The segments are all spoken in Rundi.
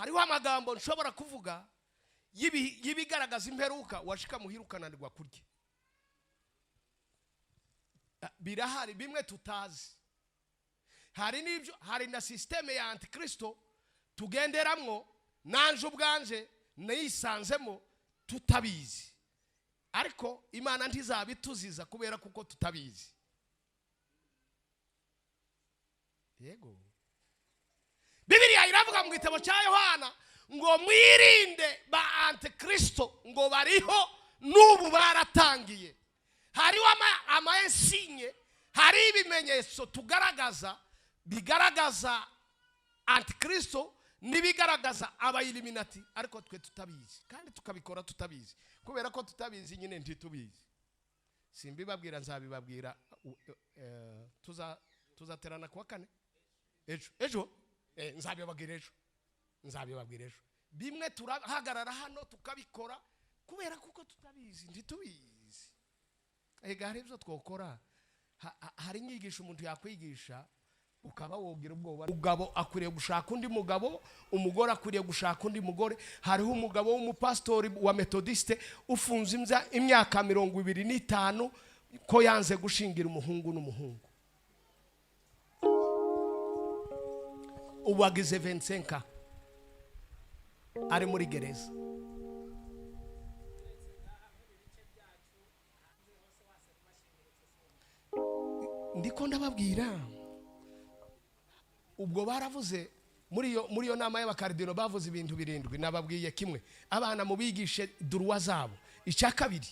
Hariho amagambo nshobora kuvuga y'ibigaragaza imperuka, washika muhira ukananirwa kurya. Birahari bimwe tutazi. Hari n'ibyo, hari na système ya antikristo tugenderamwo, nanje ubwanje nayisanzemo tutabizi, ariko Imana ntizabituziza kubera kuko tutabizi. Yego, Bibiliya iravuga mu gitabo cya Yohana ngo mwirinde ba antikristo, ngo bariho n'ubu baratangiye. Hariho ama insignes, hari ibimenyetso tugaragaza bigaragaza antikristo n'ibigaragaza abayiliminati, ariko twe tutabizi kandi tukabikora tutabizi. Kubera ko tutabizi nyine ntitubizi. Simbibabwira, nzabibabwira. Tuzaterana kuwa kane ejo, ejo nzabibabwira ejo, nzabibabwira ejo. Bimwe turahagarara hano tukabikora kubera kuko tutabizi, ntitubizi. Ega hari ibyo twokora, hari inyigisho umuntu yakwigisha ukaba wogira ubwoba. Umugabo akwiriye gushaka undi mugabo, umugore akwiriye gushaka undi mugore. Hariho umugabo w'umupasitori wa metodiste ufunze imyaka 25 ko yanze gushingira umuhungu n'umuhungu. Ubu agize 25 ari muri gereza. Ndiko ndababwira, ubwo baravuze muri iyo nama y'abakaridino bavuze ibintu 7. Nababwiye kimwe, abana mubigishe droit zabo. Icya kabiri,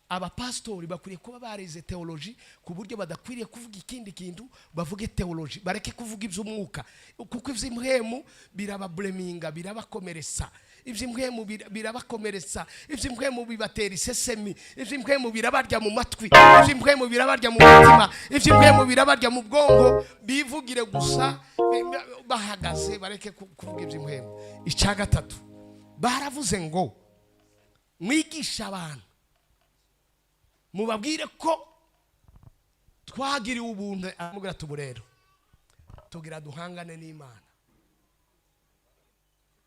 abapastori bakwiriye kuba barize theology ku buryo badakwiriye kuvuga ikindi kintu, bavuge theology, bareke kuvuga iby'umwuka, kuko iby'impwemu birabableminga, birabakomeretsa. Iby'impwemu birabakomeretsa, iby'impwemu bibatera isesemi, iby'impwemu birabarya mu matwi, iby'impwemu birabarya mu mutima, iby'impwemu birabarya mu bwonko. Bivugire gusa bahagaze, bareke kuvuga iby'impwemu. Icya gatatu, baravuze ngo mwigishe abantu, mubabwire ko twagiriwe ubuntu. Aramubwira ati ubu rero tugira duhangane n'Imana.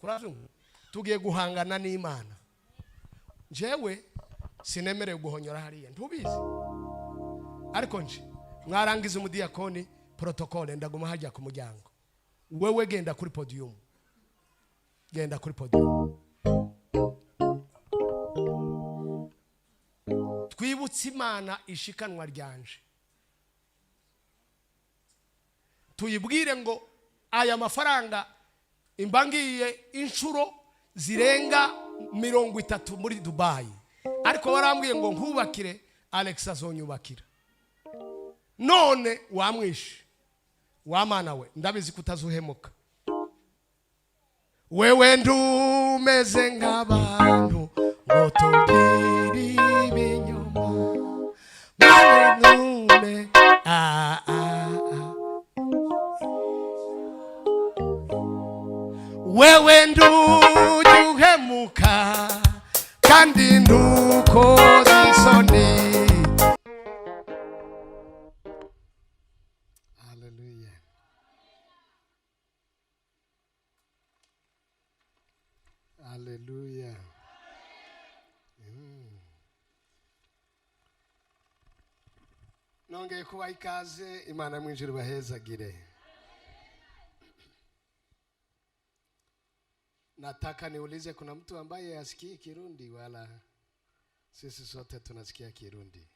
Kuravyumva? Tugiye guhangana n'Imana. Njyewe sinemerewe guhonyora hariya, ntubizi, ariko nje mwarangiza umudiyakoni protocole, ndaguma hajya ku muryango. Wewe genda kuri podium, genda kuri podium. Twibutse Imana ishikanwa ryanje, tuyibwire ngo aya mafaranga imbangiye inshuro zirenga 30 muri Dubai, ariko warambwiye ngo nkubakire, Alex azonyubakira. None wamwishe wamana we, ndabizi kutazuhemuka. Wewe ndumeze nk'abantu ngo tubwire ibinyoma, ntume a. Wewe ndujya uhemuka kandi ndukoze isoni. Haleluya. Haleluya. Nongeye kubaha ikaze, Imana mwinjira bahezagire. Nataka niulize, kuna mtu ambaye hasikii Kirundi? Wala sisi sote tunasikia Kirundi?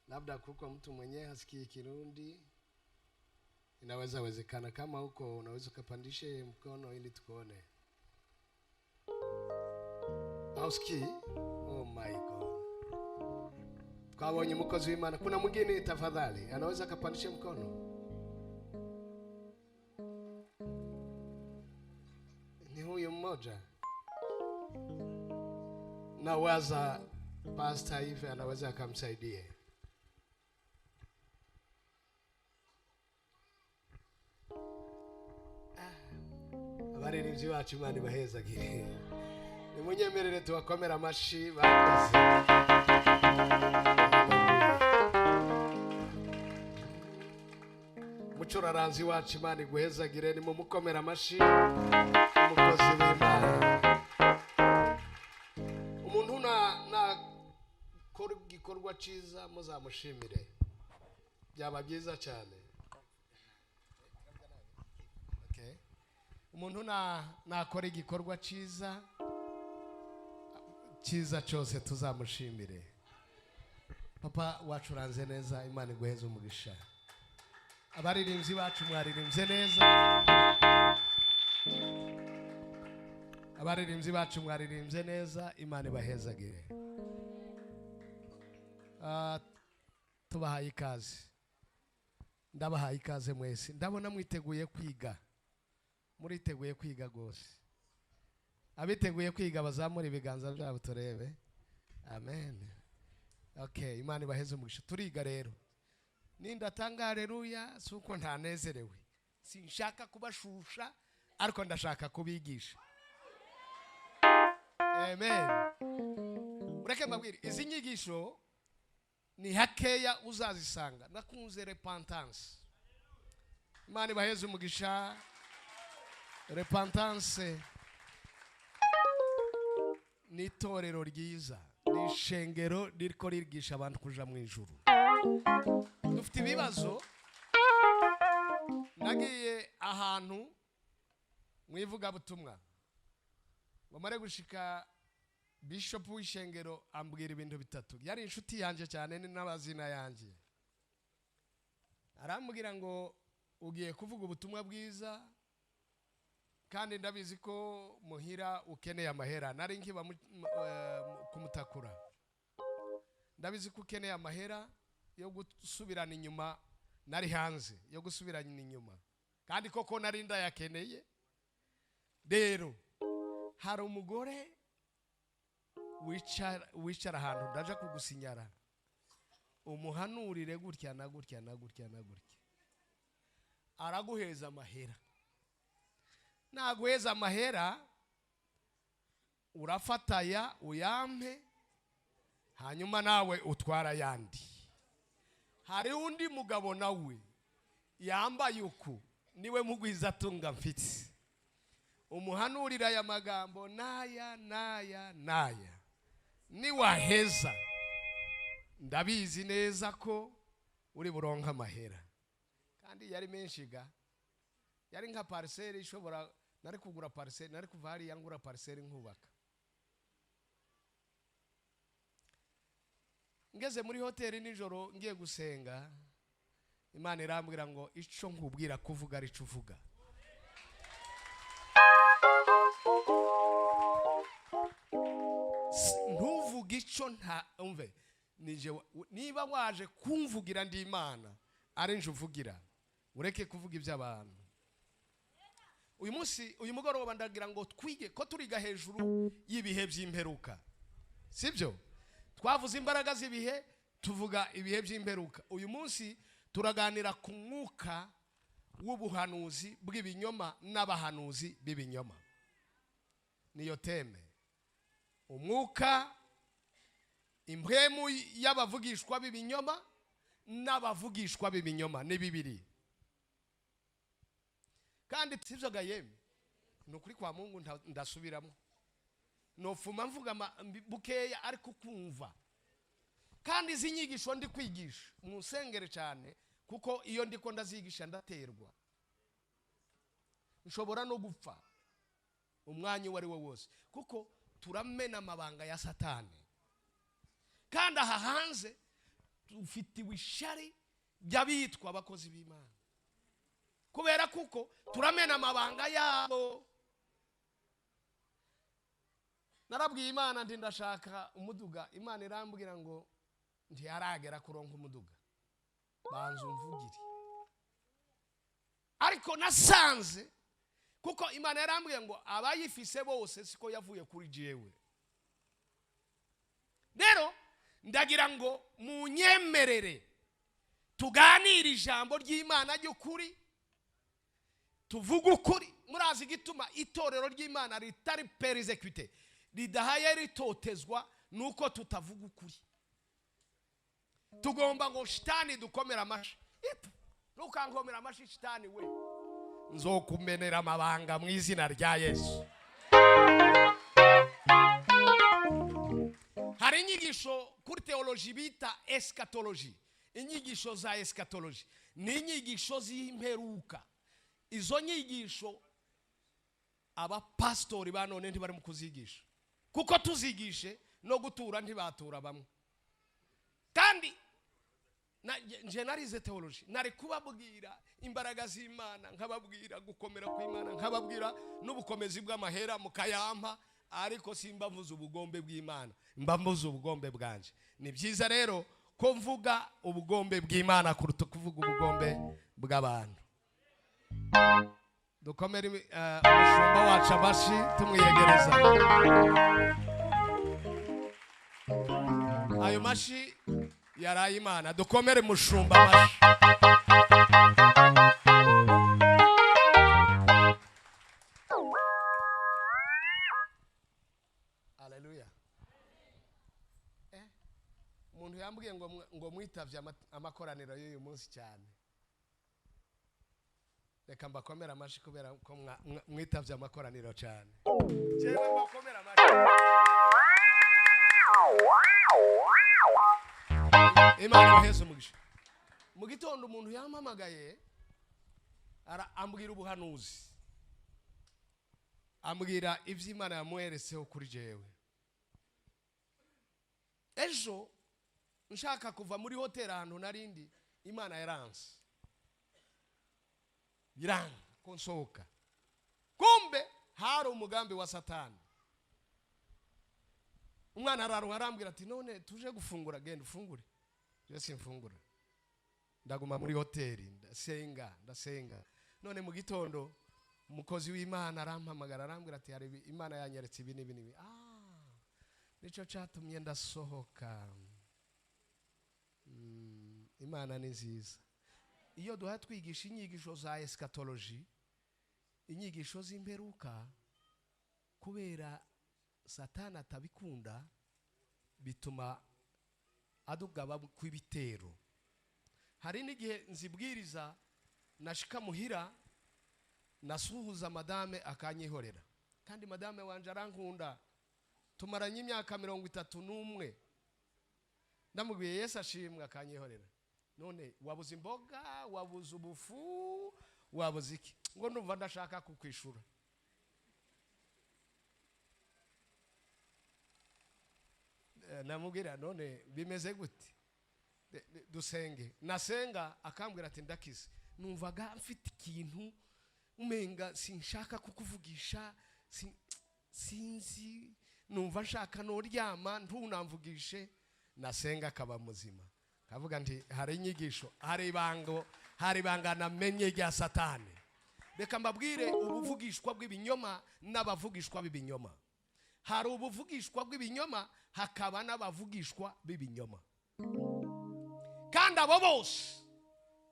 Labda kuko mtu mwenyewe hasikii Kirundi, inaweza wezekana. Kama huko unaweza ukapandishe mkono ili tukuone. Hausikii? Oh my God. Twabonye umukozi w'Imana. Kuna mwingine tafadhali anaweza akapandisha mkono? Ni huyu mmoja. Nawaza pastor hivi anaweza akamsaidia. Abaririmbyi bacu Imana ibahezagire. Nimunyemerere tubakomere amashi bakoze. Mucuraranzi wacu Imana iguhezagire, nimumukomere amashi umukozi w'Imana. igikorwa cyiza muzamushimire, byaba byiza cyane. Okay. Umuntu nakora igikorwa cyiza cyiza cyose tuzamushimire. Papa wacuranze neza, Imana iguheze umugisha. Abaririmbyi bacu mwaririmbye neza, abaririmbyi bacu mwaririmbye neza, Imana ibahezagire. Tubahaye ikaze, ndabahaye ikaze mwese. Ndabona mwiteguye kwiga, muriteguye kwiga rwose. Abiteguye kwiga bazamura ibiganza byabo turebe. Amen. Okay, Imana ibaheze umugisha. Turiga rero. Nindatanga haleluya si uko ntanezerewe, sinshaka kubashusha ariko ndashaka kubigisha. Amen. Ureke mbabwire, izi nyigisho ni hakeya uzazisanga. Nakunze repentance. Imana ibaheze umugisha. Repentance ni itorero ryiza, ni ishengero ririko rigisha abantu kuja mu ijuru. Dufite ibibazo. Nagiye ahantu mu ivugabutumwa, bamare gushika bishop w'ishengero ambwira ibintu bitatu. Yari inshuti yanjye cyane ni n'abazina yanjye. Arambwira ngo ugiye kuvuga ubutumwa bwiza kandi ndabizi ko muhira ukeneye amahera. Nari nkiba kumutakura, ndabizi ko ukeneye amahera yo gusubirana inyuma, nari hanze yo gusubirana inyuma, kandi koko nari ndayakeneye. Rero hari umugore wicara ahantu, ndaja kugusinyara umuhanurire gutya na gutya na gutya na gutya, araguheza amahera. Naguheza amahera urafataya uyampe, hanyuma nawe utwara yandi. Hari undi mugabo nawe yambaye uku, niwe mugwiza tunga mfite, umuhanurira aya magambo naya naya naya, niwaheza ndabizi neza ko uri buronka amahera. Kandi yari menshi ga, yari nka parcelle ishobora, nari kugura parcelle, nari kuva hariya ngura parcelle nkubaka. Ngeze muri hoteli nijoro ngiye gusenga, Imana irambwira ngo ico nkubwira kuvuga ari cyo uvuga. Ntuvuge ico nta umve, nije niba waje kumvugira ndi Imana ari nje uvugira, ureke kuvuga iby'abantu. Uyu munsi uyu mugoroba ndagira ngo twige ko turiga hejuru y'ibihe by'imperuka, sibyo? Twavuze imbaraga z'ibihe, tuvuga ibihe by'imperuka. Uyu munsi turaganira ku mwuka w'ubuhanuzi bw'ibinyoma n'abahanuzi b'ibinyoma. Niyo teme. Umwuka, impwemu y'abavugishwa b'ibinyoma n'abavugishwa b'ibinyoma ni bibiri. Kandi sivyo gayeme, nukuri kwa Mungu ndasubiramo, nofuma mvuga bukeya ariko kumva. Kandi izi nyigisho ndi kwigisha musengere cyane, kuko iyo ndiko ndazigisha ndaterwa, nshobora no gupfa umwanya uwo ari wo wose, kuko turamena amabanga ya Satani. Kandi aha hanze dufitiwe ishari ry'abitwa abakozi b'Imana, kubera kuko turamena amabanga yabo. Narabwiye Imana nti ndashaka umuduga, Imana irambwira ngo ntiyaragera kuronka umuduga, banza umvugire. Ariko nasanze kuko Imana yarambwiye ngo abayifise bose siko yavuye kuri jewe. Rero ndagira ngo munyemerere tuganire ijambo ry'Imana ry'ukuri, tuvuge ukuri. Murazi igituma itorero ry'Imana ritari persécuté, ridahaye ritotezwa, nuko tutavuga ukuri. Tugomba ngo shitani dukomera amashi. Ntukankomera amashi shitani we, nzokumenera amabanga mu izina rya Yesu. Hari inyigisho kuri teologi Teoloji bita eschatology, inyigisho za eschatology ni inyigisho z'imperuka. Izo nyigisho abapasitori ba none ntibari mu kuzigisha, kuko tuzigishe no gutura ntibatura bamwe. Kandi nje narize teoloji, nari kubabwira imbaraga z'Imana, nkababwira gukomera kw'Imana, nkababwira n'ubukomezi bw'amahera mukayampa, ariko simba mvuze ubugombe bw'Imana, mba mvuze ubugombe bwanje. Ni byiza rero ko mvuga ubugombe bw'Imana kuruta kuvuga ubugombe bw'abantu. Dukomere umushumba wacu amashi tumwiyegereza. Ayo mashi yaraye Imana. Dukomere mushumba amashi. Haleluya. Umuntu yambwiye ngo mwitavye amakoraniro y'uyu munsi cyane. Reka mbakomere amashi kubera ko mwitavye amakoraniro cyane. Jewe mbakomere amashi. Imana ibaheze umugisha. Mu gitondo umuntu yampamagaye ambwira ubuhanuzi, ambwira ivyo Imana yamweretseho kuri jewe. Ejo nshaka kuva muri hoteli ahantu narindi, Imana yaranse, biranga ko nsohoka. Kumbe hari umugambi wa Satani. Umwana araruha arambwira ati none tuje gufungura, genda ufungure. Je simfungura, ndaguma muri hoteli ndasenga, ndasenga. None mu gitondo umukozi w'Imana arampamagara arambwira ati hari Imana yanyeretse ibi n'ibi n'ibi. Nico cyatumye ndasohoka. Imana ni nziza. Iyo duha twigisha inyigisho za eschatology, inyigisho z'imperuka, kubera Satani atabikunda bituma adugaba kw'ibitero. Hari n'igihe nzibwiriza nashika muhira nasuhuza madame akanyihorera, kandi madame wanje arankunda, tumaranye imyaka 31. Ndamubwiye Yesu ashimwe akanyihorera. None wabuze imboga, wabuze ubufu, wabuze iki? Ngo ndumva ndashaka kukwishura. Namubwira none bimeze gute? Dusenge. Nasenga akambwira ati ndakize. Numvaga mfite ikintu umenga sinshaka kukuvugisha, sinzi, numva nshaka noryama ntunamvugishe. Nasenga akaba muzima. Kavuga nti hari inyigisho, hari ibango, hari ibanga namenye rya Satani. Reka mbabwire ubuvugishwa bw'ibinyoma n'abavugishwa b'ibinyoma. Hari ubuvugishwa bw'ibinyoma, hakaba n'abavugishwa b'ibinyoma. Kandi abo bose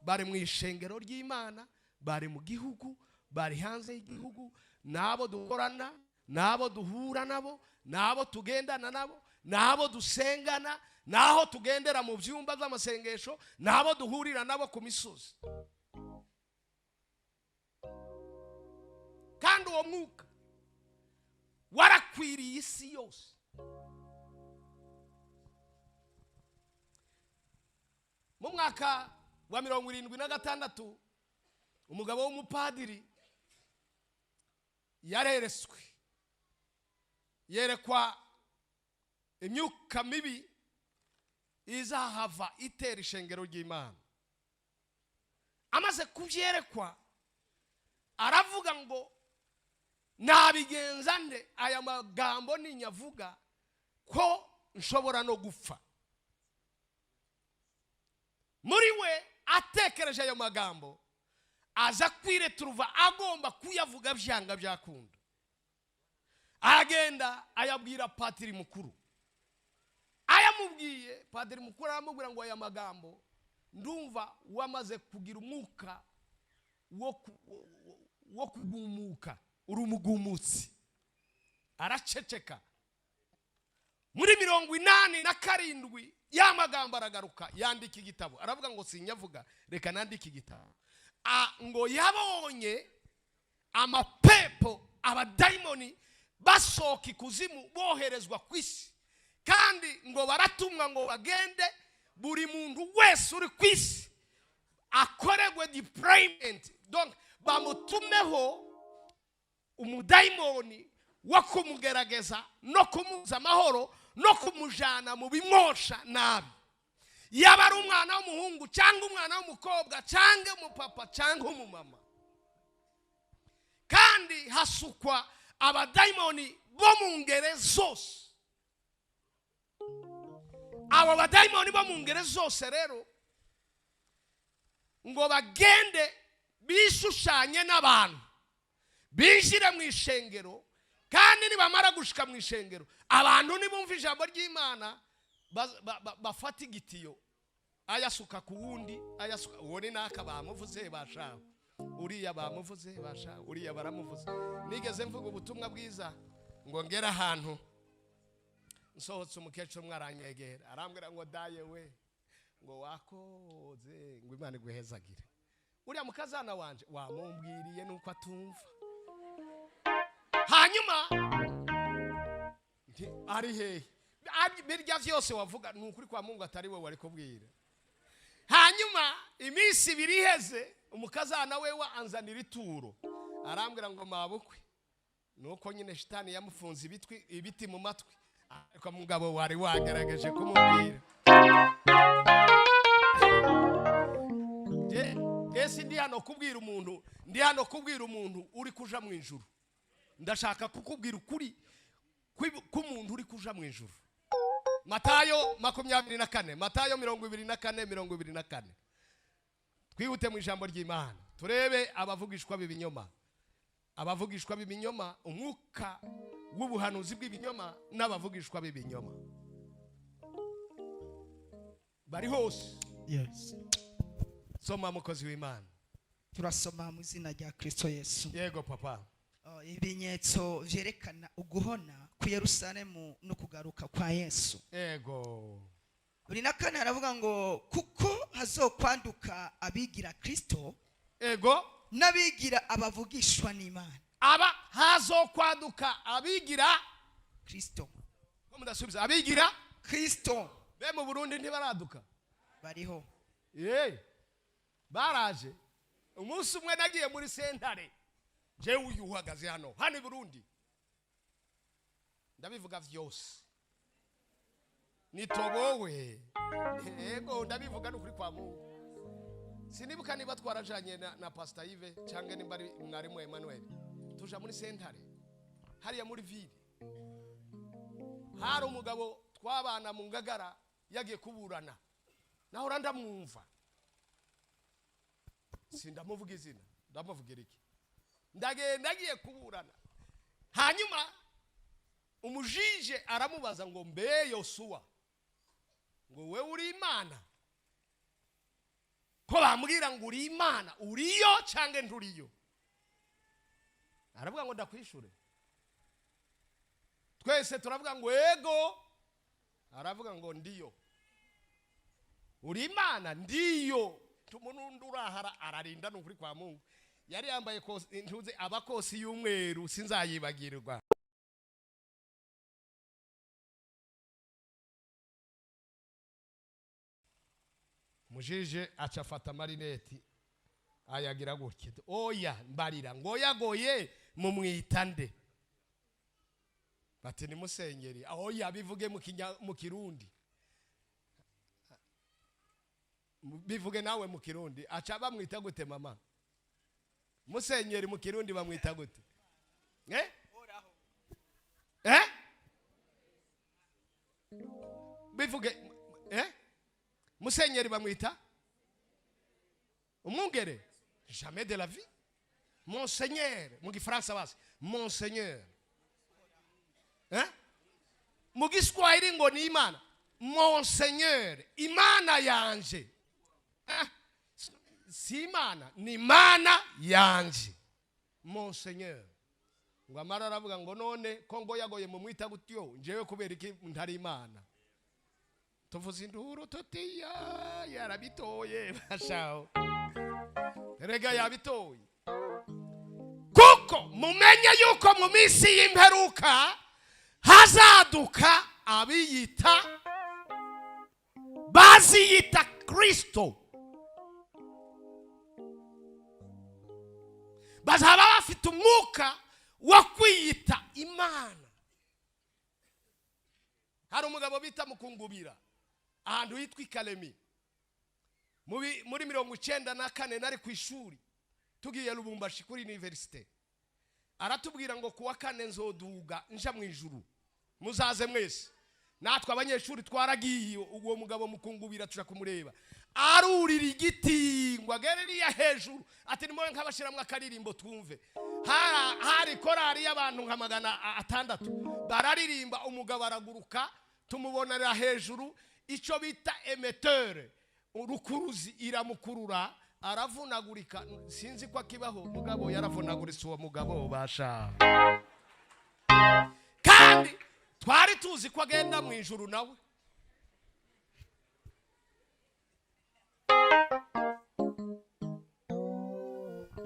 bari mu ishengero ry'Imana, bari mu gihugu, bari hanze y'igihugu, nabo dukorana, nabo duhura nabo, nabo tugendana nabo, nabo dusengana, naho tugendera mu byumba by'amasengesho, nabo duhurira nabo ku misozi. Kandi uwo mwuka warakwiriye isi yose. Mu mwaka wa 76 umugabo w'umupadiri yarereswe, yerekwa imyuka mibi izahava itera ishengero ry'Imana. Amaze kubyerekwa aravuga ngo nabigenza nde? Aya magambo ninyavuga ko nshobora no gupfa. Muri we atekereje ayo magambo aza kwireturuva agomba kuyavuga byanga byakunda. Agenda ayabwira patiri mukuru. Ayamubwiye padiri mukuru aramubwira ngo aya magambo ndumva wamaze kugira umwuka wo kugumuka, uri umugumutsi. Araceceka. Muri 87 ya magambo aragaruka, yandika igitabo. Aravuga ngo sinyavuga, reka nandike igitabo. Ngo yabonye amapepo abadaimoni basohoka ikuzimu boherezwa ku isi, Kandi ngo baratumwa ngo bagende, buri muntu wese uri ku isi akoregwe deployment, donc bamutumeho umudayimoni wo kumugerageza no kumuza amahoro no kumujana mu bimwosha nabi, yaba ari umwana w'umuhungu cyangwa umwana w'umukobwa cyangwa umupapa cyangwa umumama. Kandi hasukwa abadayimoni bo mu ngere zose. Abo badayimoni bo mu ngere zose rero ngo bagende bishushanye n'abantu, binjire mu ishengero. Kandi nibamara gushika mu ishengero, abantu nibumva ijambo ry'Imana, bafata igitiyo, ayasuka ku wundi, ayasuka uwo ni naka bamuvuze, bashawe uriya bamuvuze, bashawe uriya baramuvuze. Nigeze mvuga ubutumwa bwiza ngo ngere ahantu, nsohotse, umukecuru umwe aranyegera, arambwira ngo: "Daye we," ngo, "wakoze," ngo, "Imana iguhezagire. Uriya mukazana wanje wamumbwiriye nuko atumva." Hanyuma nti: "Ari hehe?" Birya vyose wavuga ni ukuri kwa Mungu, atari we wari kubwira. Hanyuma iminsi 2 iheze, umukazana we wa anzanira ituro, arambwira ngo: "Mabukwe, nuko nyine shitani yamufunze ibitwi, ibiti mu matwi, ariko mugabo wari wagerageje kumubwira." Je ndi hano kubwira umuntu, ndi hano kubwira umuntu uri kuja mu ijuru. Ndashaka kukubwira ukuri k'umuntu uri kuja mu ijuru. Matayo 24, Matayo 24, 24. Twihute mu ijambo ry'Imana, turebe abavugishwa b'ibinyoma, abavugishwa b'ibinyoma, umwuka w'ubuhanuzi bw'ibinyoma n'abavugishwa b'ibinyoma bari hose. Soma, mukozi w'Imana. Turasoma mu izina rya Kristo Yesu. Yego, papa. Oh, ibimenyetso vyerekana uguhona ku Yerusalemu no kugaruka kwa Yesu. Buri na kane haravuga ngo: "Kuko hazokwanduka abigira Kristo n'abigira abavugishwa n'Imana." Aba hazokwaduka abigira Kristo. Ko mudasubiza? Abigira Kristo. Be mu Burundi ntibaraduka? Bariho. Ye, baraje. Umunsi umwe nagiye muri sentare, jewe uyu uhagaze hano, hano i Burundi, ndabivuga vyose, nitobowe. Yego, ndabivuga n'ukuri kwa Mungu. Sinibuka niba twarajanye na Pastor Yves cyangwa nimba ari mwarimu Emmanuel, tuja muri sentare hariya muri ville. Hari umugabo twabana mu Ngagara yagiye kuburana, nahora ndamwumva, sindamuvuga izina, ndamuvugira iki. Ndagenda, agiye kuburana, hanyuma umujije aramubaza ngo: "Mbe Yosuwa," ngo, "wewe uri Imana? Ko bambwira ngo uri Imana, uriyo cyangwa nturiyo?" Aravuga ngo: "Ndakwishure." Twese turavuga ngo: "Ego." Aravuga ngo: "Ndiyo. Uri Imana? Ndiyo." Tumunundi urahara ararinda, ni ukuri kwa Mungu. Yari yambaye ntuze abakosi y'umweru, sinzayibagirwa. Mujije aca afata amarineti, ayagira gutya: "Oya, mbarira." Ngo yagoye mumwita nde? Bati: "Ni musenyeri." "Oya, bivuge mu Kirundi, bivuge nawe mu Kirundi." Aca bamwita gute, mama? Musenyeri mu Kirundi bamwita gute? Eh, eh, bivuge. Eh, musenyeri bamwita umwungere? Jamais de la vie. Monseigneur mu Gifaransa basi, monseigneur. Eh, mu Giswahili ngo ni Imana, monseigneur, Imana yanje. Eh, si Imana, ni Imana yanje, monseigneur. Ngo amara aravuga ngo: "None ko ngo yagoye mumwita gutyo, njyewe kubera iki ntari Imana?" Tuvuze induru tutiya yarabitoye, bashaho rega yabitoye. Kuko mumenye yuko mu minsi y'imperuka hazaduka Abiyita, baziyita Kristo, bazaba bafite umwuka wo kwiyita Imana. Hari umugabo bita Mukungubira, ahantu hitwa Ikalemi. Muri 94 nari ku ishuri, tugiye Lubumbashi kuri université. Aratubwira ngo kuwa kane nzoduga nja mu ijuru, muzaze mwese. Natwe abanyeshuri twaragiye, uwo mugabo Mukungubira tuja kumureba, arurira igiti ngo agere iriya hejuru, ati nimwe nk'abashiramwo akaririmbo twumve. Hari korari y'abantu nka 600 bararirimba, umugabo araguruka, tumubonera hejuru, icyo bita émetteur, urukuruzi, iramukurura, aravunagurika. Sinzi ko akibaho, mugabo yaravunaguritse uwo mugabo basha. Kandi twari tuzi ko agenda mu ijuru nawe.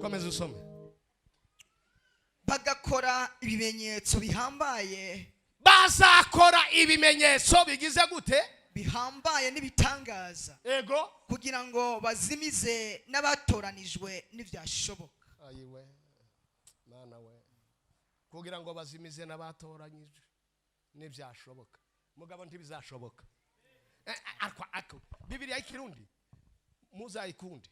Komeza usome. Bagakora ibimenyetso bihambaye. Bazakora ibimenyetso bigize gute? Bihambaye n'ibitangaza. Ego. Kugira ngo bazimize n'abatoranijwe n'ibyashoboka. Ayiwe Mana we, kugira ngo bazimize n'abatoranyijwe n'ibyashoboka. Mugabo ntibizashoboka. Ariko Bibiliya y'Ikirundi muzayikunde.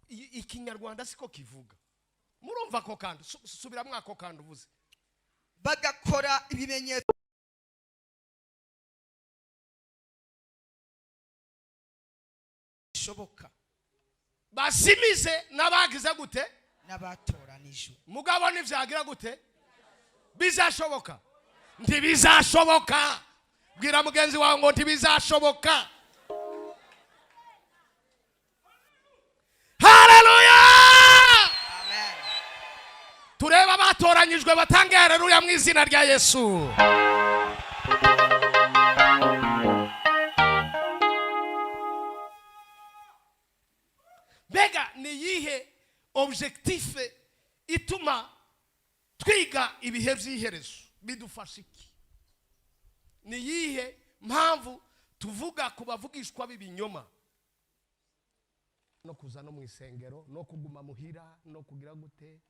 Ikinyarwanda siko kivuga. Murumva ako kantu? Subiramo ako kantu uvuze. Bagakora ibimenyetso bishoboka. Bazimize n'abagize gute? N'abatoranijwe. Mugabo ntivyagira gute? Bizashoboka? Ntibizashoboka. Bwira mugenzi wawe ngo ntibizashoboka. Haleluya! Amen. Turebe abatoranyijwe batange haleluya mu izina rya Yesu. Mbega ni iyihe objectif ituma twiga ibihe by'iherezo? Bidufasha iki? Ni iyihe mpamvu tuvuga ku bavugishwa b'ibinyoma, no kuza no mu isengero, no kuguma muhira, no kugira gute?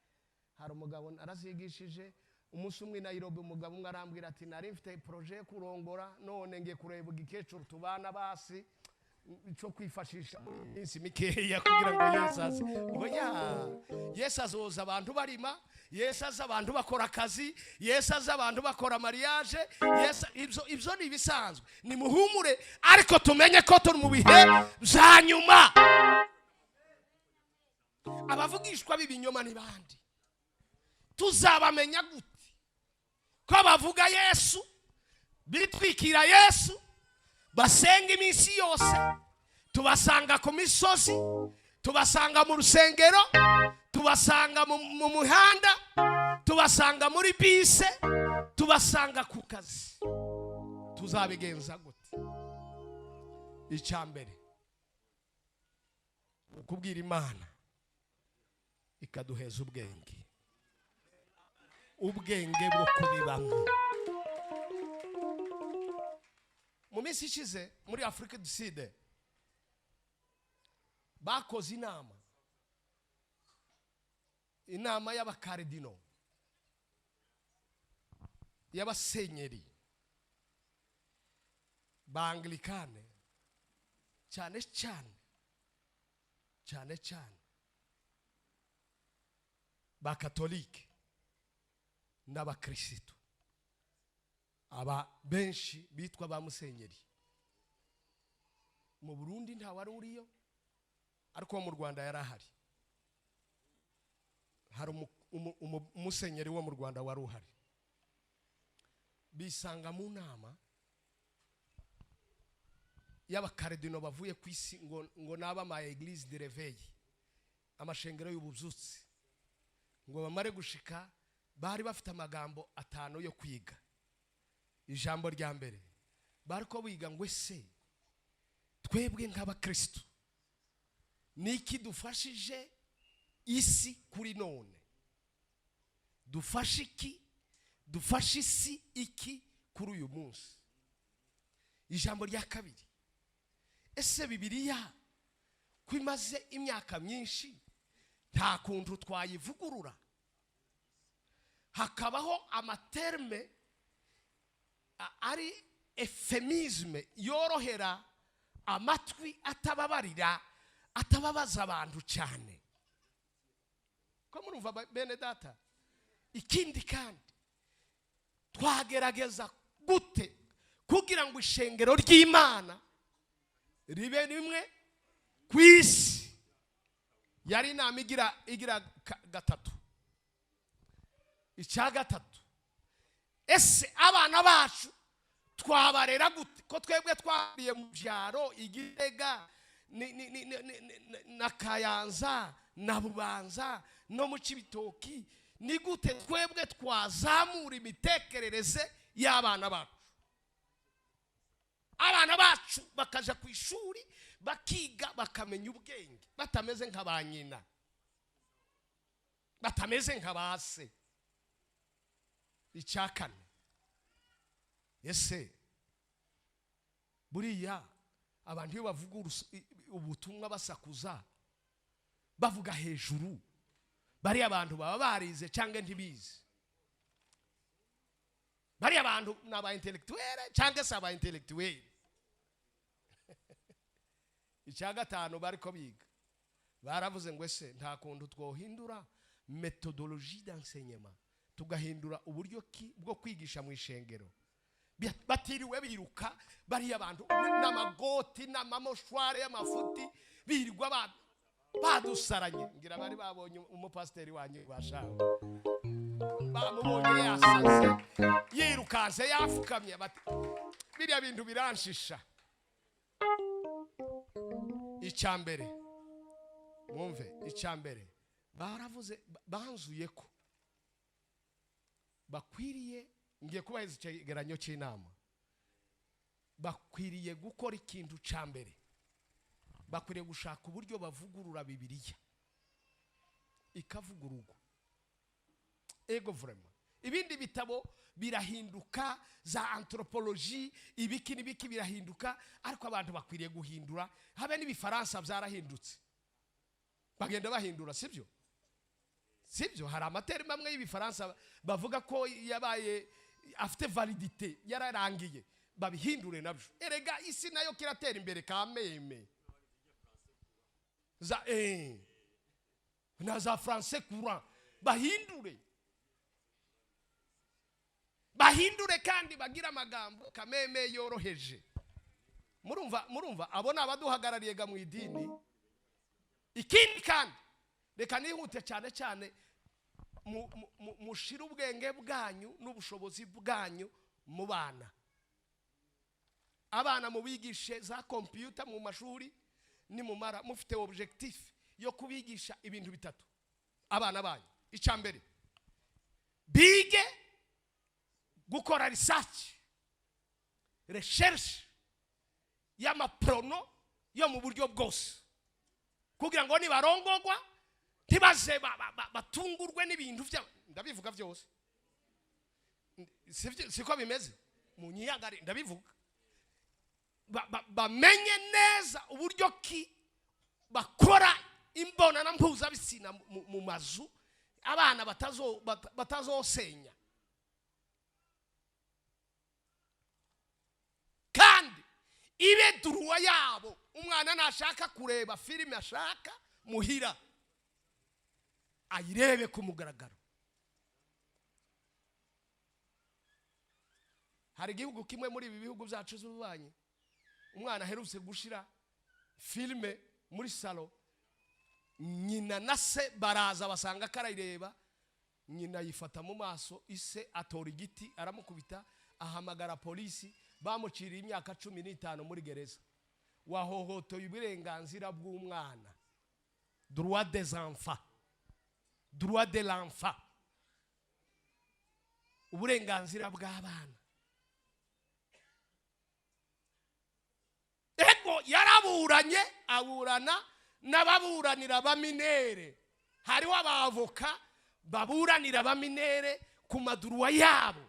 Hari umugabo narazigishije umunsi umwe i Nairobi, umugabo umwe arambwira ati nari mfite projet yo kurongora, none ngiye kureba igikecuru tubana, basi cyo kwifashisha iminsi mikeya kugira ngo Yesu aze. Oya, Yesu azoza abantu barima, Yesu aza abantu bakora akazi, Yesu aza abantu bakora mariage. Yesu, ibyo ni ibisanzwe, ni muhumure, ariko tumenye ko turi mu bihe bya nyuma. Abavugishwa b'ibinyoma ni bande? Tuzabamenya gute ko bavuga Yesu, bitwikira Yesu, basenga iminsi yose, tubasanga ku misozi, tubasanga mu rusengero, tubasanga mu muhanda, tubasanga muri bise, tubasanga ku kazi? Tuzabigenza gute? Icya mbere, ukubwira Imana ikaduheza ubwenge, ubwenge bwo kubibamo. Mu minsi ishize muri Afrique du Sud bakoze inama, inama y'abakaridino, y'abasenyeri ba Anglikane, cyane cyane cyane cyane ba Katolike n'abakirisitu, aba benshi bitwa ba musenyeri. Mu Burundi nta wari uriyo, ariko mu Rwanda yari ahari. Hari umusenyeri wo mu Rwanda wari uhari. Bisanga mu nama y'abakaridino bavuye ku isi, ngo naba ama église de réveil, amashengero y'ububyutse. Ngo bamare gushika, bari bafite amagambo atanu yo kwiga. Ijambo rya mbere bari ko biga ngo: ese twebwe nk'abakristo niki dufashije isi kuri none? Dufashe iki? Dufashe isi iki Kuri uyu munsi, ijambo rya kabiri: ese Bibiliya ko imaze imyaka myinshi, nta kuntu twayivugurura hakabaho ama termes ari euphémisme yorohera amatwi, atababarira, atababaza abantu cyane? Ko murumva, bene data? Ikindi kandi, twagerageza gute kugira ngo ishengero ry'Imana ribe rimwe ku isi? Yari inama igira gatatu. Icya gatatu: ese abana bacu twabarera gute, ko twebwe twariye mu byaro, Igitega na Kayanza na Bubanza no mu Cibitoki? Ni gute twebwe twazamura imitekerereze y'abana bacu, abana bacu bakaja ku ishuri, bakiga, bakamenya ubwenge, batameze nka ba nyina, batameze nka ba se? Icya kane: ese buriya abantu iyo bavuga ubutumwa basakuza, bavuga hejuru, bariya abantu baba barize cyangwa ntibize? Bariya bantu ni aba intellectuel cyangwa se aba intellectuel? Icya gatanu bariko biga, baravuze ngo: ese nta kuntu twohindura méthodologie d'enseignement, tugahindura uburyo ki bwo kwigisha mu ishengero, batiriwe biruka bariya bantu n'amagoti n'amamoshware y'amafuti, birirwa badusaranye? Ngira bari babonye umupasiteri wanyu bashawe, bamubonye yasaze, yirukanse, yafukamye, bati: "Biriya bintu biranshisha." Icya mbere, mwumve, icya mbere baravuze, banzuye ko bakwiriye, ngiye kubaheza icyegeranyo cy'inama, bakwiriye gukora ikintu cya mbere: bakwiriye gushaka uburyo bavugurura Bibiliya, ikavugururwa. Ego, vraiment, ibindi bitabo birahinduka, za anthropologie, ibiki n'ibiki birahinduka, ariko abantu bakwiriye guhindura. Habe n'ibifaransa byarahindutse, bagenda bahindura, sibyo? Sibyo? Hari ama termes amwe y'ibifaransa bavuga ko yabaye afite validité yararangiye, babihindure nabyo. Erega isi nayo kiratera imbere kameme, za na za français courant bahindure, bahindure kandi bagire amagambo kameme yoroheje. Murumva? Murumva, abo ni abaduhagarariye ga mu idini. Ikindi kandi, reka nihute cyane cyane, mushire ubwenge bwanyu n'ubushobozi bwanyu mu bana. Abana mubigishe za kompiyuta mu mashuri. Nimumara, mufite objectif yo kubigisha ibintu bitatu abana banyu. Icya mbere, bige gukora research, recherche y'ama pronoms yo mu buryo bwose, kugira ngo nibarongogwa ntibaze batungurwe n'ibintu bya, ndabivuga byose. Siko bimeze mu nyiyagari? Ndabivuga. Bamenye neza uburyo ki bakora imbonana mpuzabitsina mu mazu, abana batazosenya. Kandi ibe droit yabo. Umwana nashaka kureba filime ashaka muhira, ayirebe ku mugaragaro. Hari igihugu kimwe muri ibi bihugu byacu z'ububanyi, umwana aherutse gushira filime muri salon, nyina na se baraza basanga karayireba. Nyina yifata mu maso, ise atora igiti aramukubita, ahamagara polisi, bamuciriye imyaka 15 muri gereza. Wahohotoye uburenganzira bw'umwana, droit des enfants, droit de l'enfant, uburenganzira bw'abana. Ego, yaraburanye, aburana n'ababuranira aba mineurs. Hariho abavoka baburanira aba mineurs ku ma droits yabo.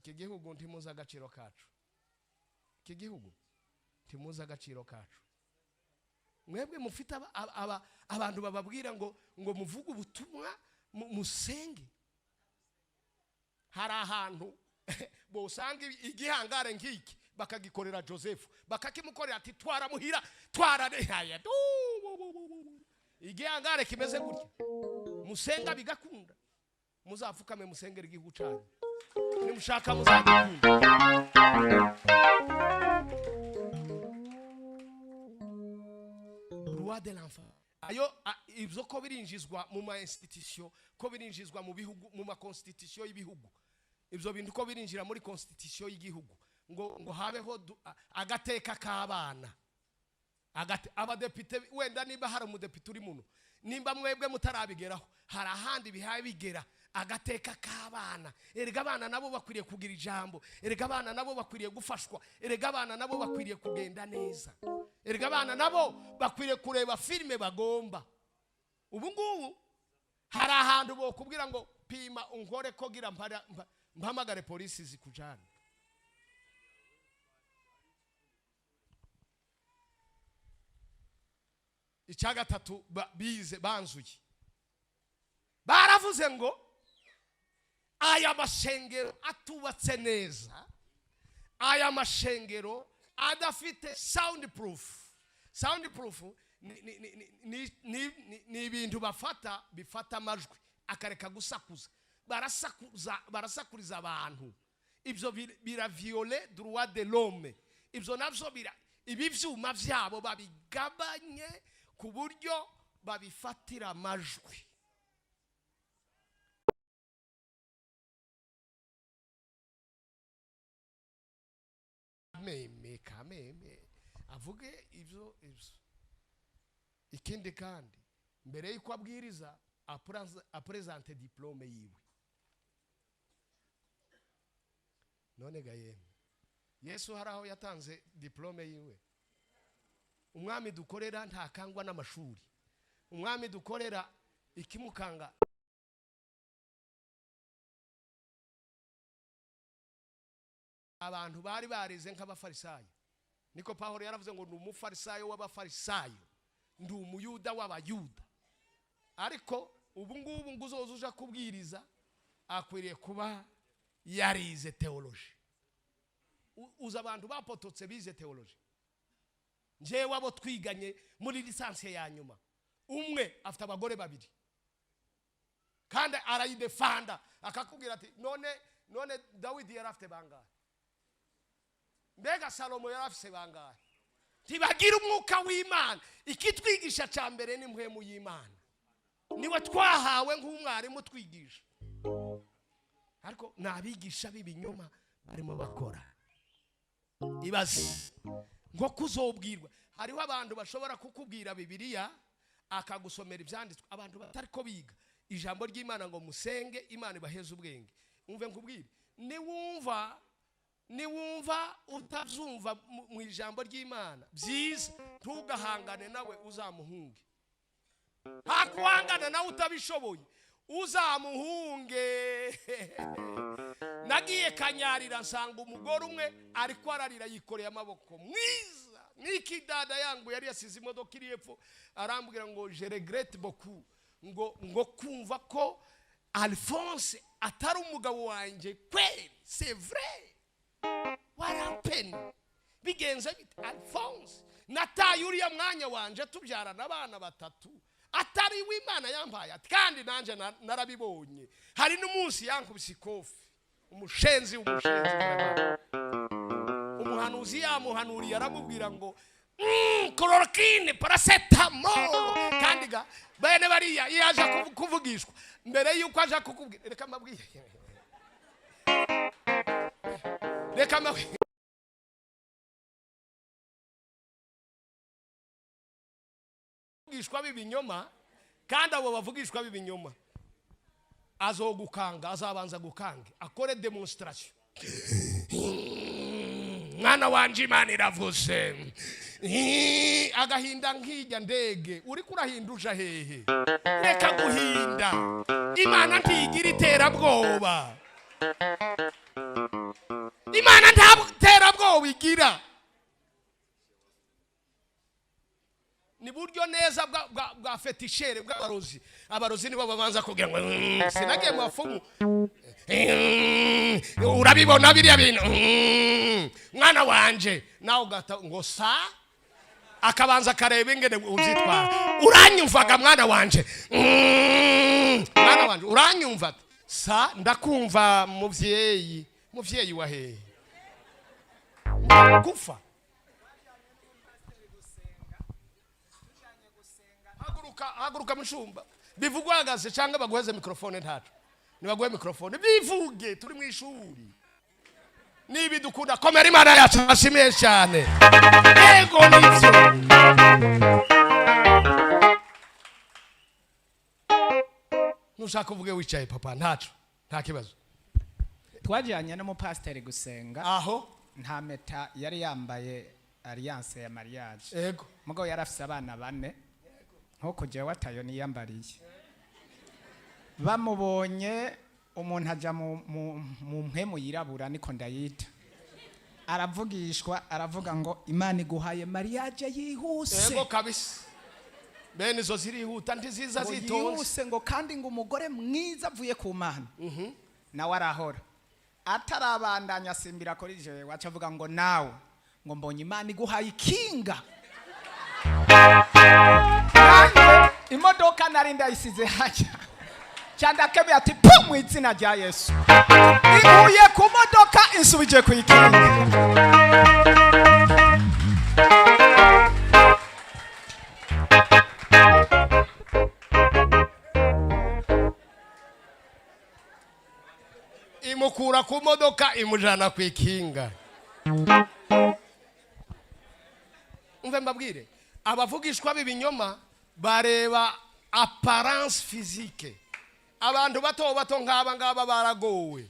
Iki gihugu ntimuzi agaciro kacu. Iki gihugu ntimuzi agaciro kacu. Mwebwe mufite abantu bababwira ngo muvuge ubutumwa, musenge. Hari ahantu bosanga igihangare nk'iki bakagikorera Joseph, bakakimukorera ati twaramuhira twararehaya. Igihangare kimeze gutya, musenga bigakunda. Muzapfukame musengere igihugu cyanyu, nimushaka muzagikunda. Droit de l'enfant ayo, ibyo ko birinjizwa mu ma institution, ko birinjizwa mu bihugu, mu ma constitution y'ibihugu. Ibyo bintu ko birinjira muri constitution y'igihugu ngo habeho agateka k'abana. Abadepite, wenda niba hari umudepite uri muno, nimba mwebwe mutarabigeraho, hari ahandi bihaye bigera. Agateka k'abana. Erega abana nabo bakwiriye kugira ijambo, erega abana nabo bakwiriye gufashwa, erega abana nabo bakwiriye kugenda neza, erega abana nabo bakwiriye kureba filime bagomba. Ubu ngubu hari ahantu bokubwira ngo pima unkore ko gira mpamagare polisi zikujana. Icya gatatu bize banzuye, baravuze ngo aya mashengero atubatse neza, aya mashengero adafite sound proof. Sound proof ni ibintu bafata bifata amajwi akareka gusakuza. Barasakuza, barasakuriza abantu. Ibyo biraviole droit de l'homme. Ibyo nabyo ibi byuma byabo babigabanye ku buryo babifatira amajwi. Meme kameme avuge ibyo. Ikindi kandi, mbere y'uko abwiriza, apresente diplôme yiwe. None ga yemwe, Yesu hari aho yatanze diplôme yiwe? Umwami dukorera ntakangwa n'amashuri. Umwami dukorera ikimukanga abantu bari barize nk'abafarisayo. Niko Pawulo yaravuze ngo ni umufarisayo w'abafarisayo, ndi umuyuda w'abayuda. Ariko ubu ngubu ngo uzoza uja kubwiriza akwiriye kuba yarize theology. Uza abantu bapototse bize theology. Njyewe abo twiganye muri licence ya nyuma, umwe afite abagore babiri kandi arayidefanda, akakubwira ati none Dawidi yari afite bangahe? Mbega Salomo yari afite bangahe? Ntibagira umwuka w'Imana. Ikitwigisha cya mbere ni mpwemu y'Imana, niwe twahawe nk'umwarimu twigisha. Ariko ni abigisha b'ibinyoma barimo bakora. Ibaze ngo kuzobwirwa. Hariho abantu bashobora kukubwira Bibiliya, akagusomera ibyanditswe, abantu batari ko biga ijambo ry'Imana ngo musenge Imana ibaheze ubwenge. Umve nkubwire, niwumva utabyumva mu ijambo ry'Imana byiza, ntugahangane nawe, uzamuhunge. Hakuhangana nawe utabishoboye, uzamuhunge. Nagiye Kanyarira nsanga umugore umwe ariko ararira yikoreye amaboko, mwiza niki dada yangu yari yasize imodoka iri epfo. Arambwira ngo je regrette beaucoup, ngo kumva ko Alphonse atari umugabo wanjye kweli. C'est vrai, warampeni bigenze bite? Alphonse nataye uriya mwanya wanje tubyarana abana batatu atari w'Imana yampaye, ati kandi nanje narabibonye. Hari n'umunsi yankubise ikofi, umushenzi, umushenzi. Umuhanuzi yamuhanuriye aramubwira ngo chloroquine, paracetamol. Kandi ga bene bariya iyo aje kuvugishwa, mbere yuko aje kukubwira, reka mbabwire, reka mbabwire, bavugishwa b'ibinyoma. Kandi abo bavugishwa b'ibinyoma azogukanga, azabanza gukange, akore demonstration: "Mwana wanje, Imana iravuze." Agahinda nk'ijya ndege uri kurahinda uja hehe? Reka guhinda, Imana ntigira iterabwoba. Imana nta terabwoba igira. Ni buryo neza bwa féticheur, bw'abarozi. Abarozi nibo babanza kugira ngo sinagiye mu bafumu. Urabibona biriya bintu, mwana wanje, nawe ugata ngo sa akabanza akareba ingene uzitwara. Uranyumvaga, mwana wanje? Mwana wanje, uranyumva? Sa, ndakumva, muvyeyi. Muvyeyi wa hehe? Gufa. Haguruka, haguruka, mushumba. Bivugwa uhagaze cyangwa baguheze mikrofone? Ntaco, nibaguhe mikrofone bivuge. Turi mu ishuri nibi dukunda. Komera Imana yacu ashimiye cyane. Yego, nivyo. Nushaka uvuge wicaye, papa, ntaco, nta kibazo. Twajyanye n'umupasiteri gusenga. Aho. Nta mpeta yari yambaye, alliance ya mariage. Mugabo yari afise abana bane, nkuko jewe atayo niyambariye. Bamubonye, umuntu aja mu mpemu yirabura, niko ndayita, aravugishwa, aravuga ngo Imana iguhaye mariage yihuse. Yego kabisa, bene izo zirihuta, ntiziza Ngo zitonze. yihuse, ngo kandi ngo umugore mwiza avuye ku Mana. Nawe arahora atarabandanya, asimbira kuri jewe, aca avuga ngo nawe ngo mbonye Imana iguhaye ikinga. Nanjye imodoka nari ndayisize hajya cyandakemeye, ati pu, mu izina rya Yesu, inkuye ku modoka insubije ku ikinga. Imukura ku modoka, imujana ku ikinga. Umve mbabwire, abavugishwa b'ibinyoma bareba apparence physique. Abantu bato bato nk'aba ngaba baragowe.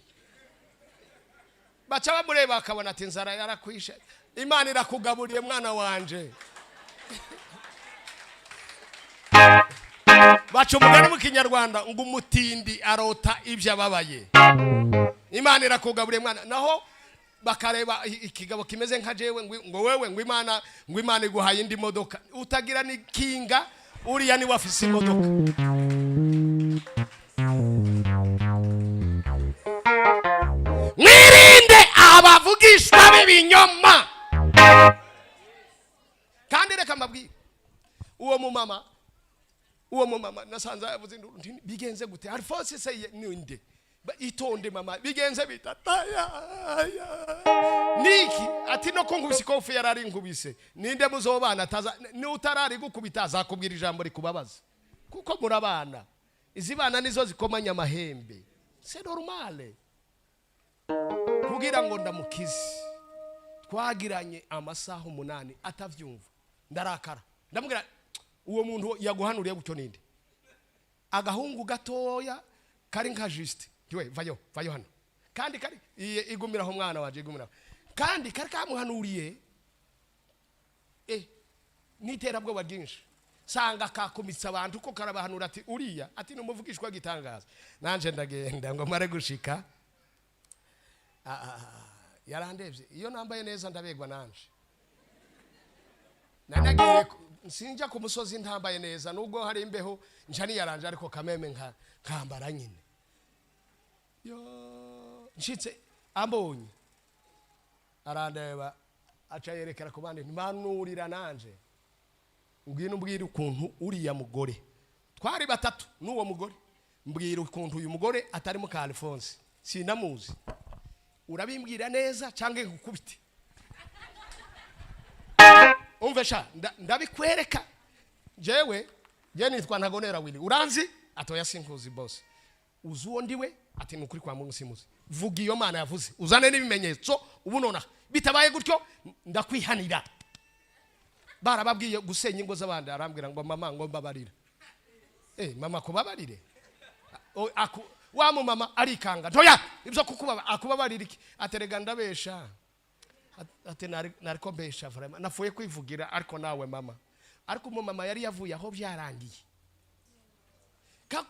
Baca bamureba bakabona ati inzara yarakwishe, Imana irakugaburiye, mwana wanje. Baca umugani mu Kinyarwanda ngo umutindi arota ibyo ababaye. Imana irakugaburiye, mwana. Naho bakareba ikigabo kimeze nka jewe, ngo wewe, ngo Imana iguhaye indi modoka, utagira n'ikinga. Uriya niwe afise imodoka. Mwirinde abavugishwa b'ibinyoma. Kandi reka mbabwire, uwo mumama nasanze yavuze induru. Nti bigenze gute, Alphonse? Se ninde? Itonde mama, bigenze bitata niki? Ati no ko nkubise ikofi, yarari nkubise. Ninde muzobana ataza ni utarari gukubita, azakubwira ijambo rikubabaza, kuko murabana. Izi bana nizo zikomanya amahembe, c'est normal. Kugira ngo ndamukize, twagiranye amasaha 8 atavyumva. Ndarakara, ndamubwira: uwo muntu yaguhanuriye gutyo ninde? Agahungu gatoya kari nka Juste ntiwe, vayo, vayo hano. Kandi kari iye, igumiraho mwana waje, igumiraho. Kandi kari kamuhanuriye n'iterabwoba ryinshi. Sanga kakumitse abantu ko karabahanura, ati uriya, ati ni umuvugishwa gitangaza. Nanje ndagenda ngo mare gushika. Yarandevye. Iyo nambaye neza ndabegwa. Nanje nanagiye sinjya ku musozi ntambaye neza, nubwo hari imbeho nca niyaranje, ariko kameme nka nkambara nyine. Yo, nshitse ambonye arandeba, aca yerekera ku bandi: ntimanurira nanje, ngwino umbwire ukuntu uriya mugore. Twari batatu n'uwo mugore. Mbwira ukuntu uyu mugore atari muka Alphonse, sinamuzi. Urabimbwira neza cyangwa ngukubite? Umve sha, ndabikwereka. Jewe je nitwa Ntagonera Willy, uranzi? Atoya, sinkuzi boss. Uzi uwo ndiwe? Ati ni ukuri kwa Mungu simuzi. Vuga iyo Mana yavuze, uzane n'ibimenyetso ubu nonaha. Bitabaye gutyo ndakwihanira. Barababwiye gusenya ingo z'abandi. Arambwira ngo mama, ngo mbabarira. Mama kubabarire? Wa mu mama arikanga, ntoya ibyo kukubaba akubabarira iki? Aterega ndabesha. Ati nariko mbesha vraiment, nafuye kwivugira. Ariko nawe mama, ariko umumama yari yavuye aho byarangiye.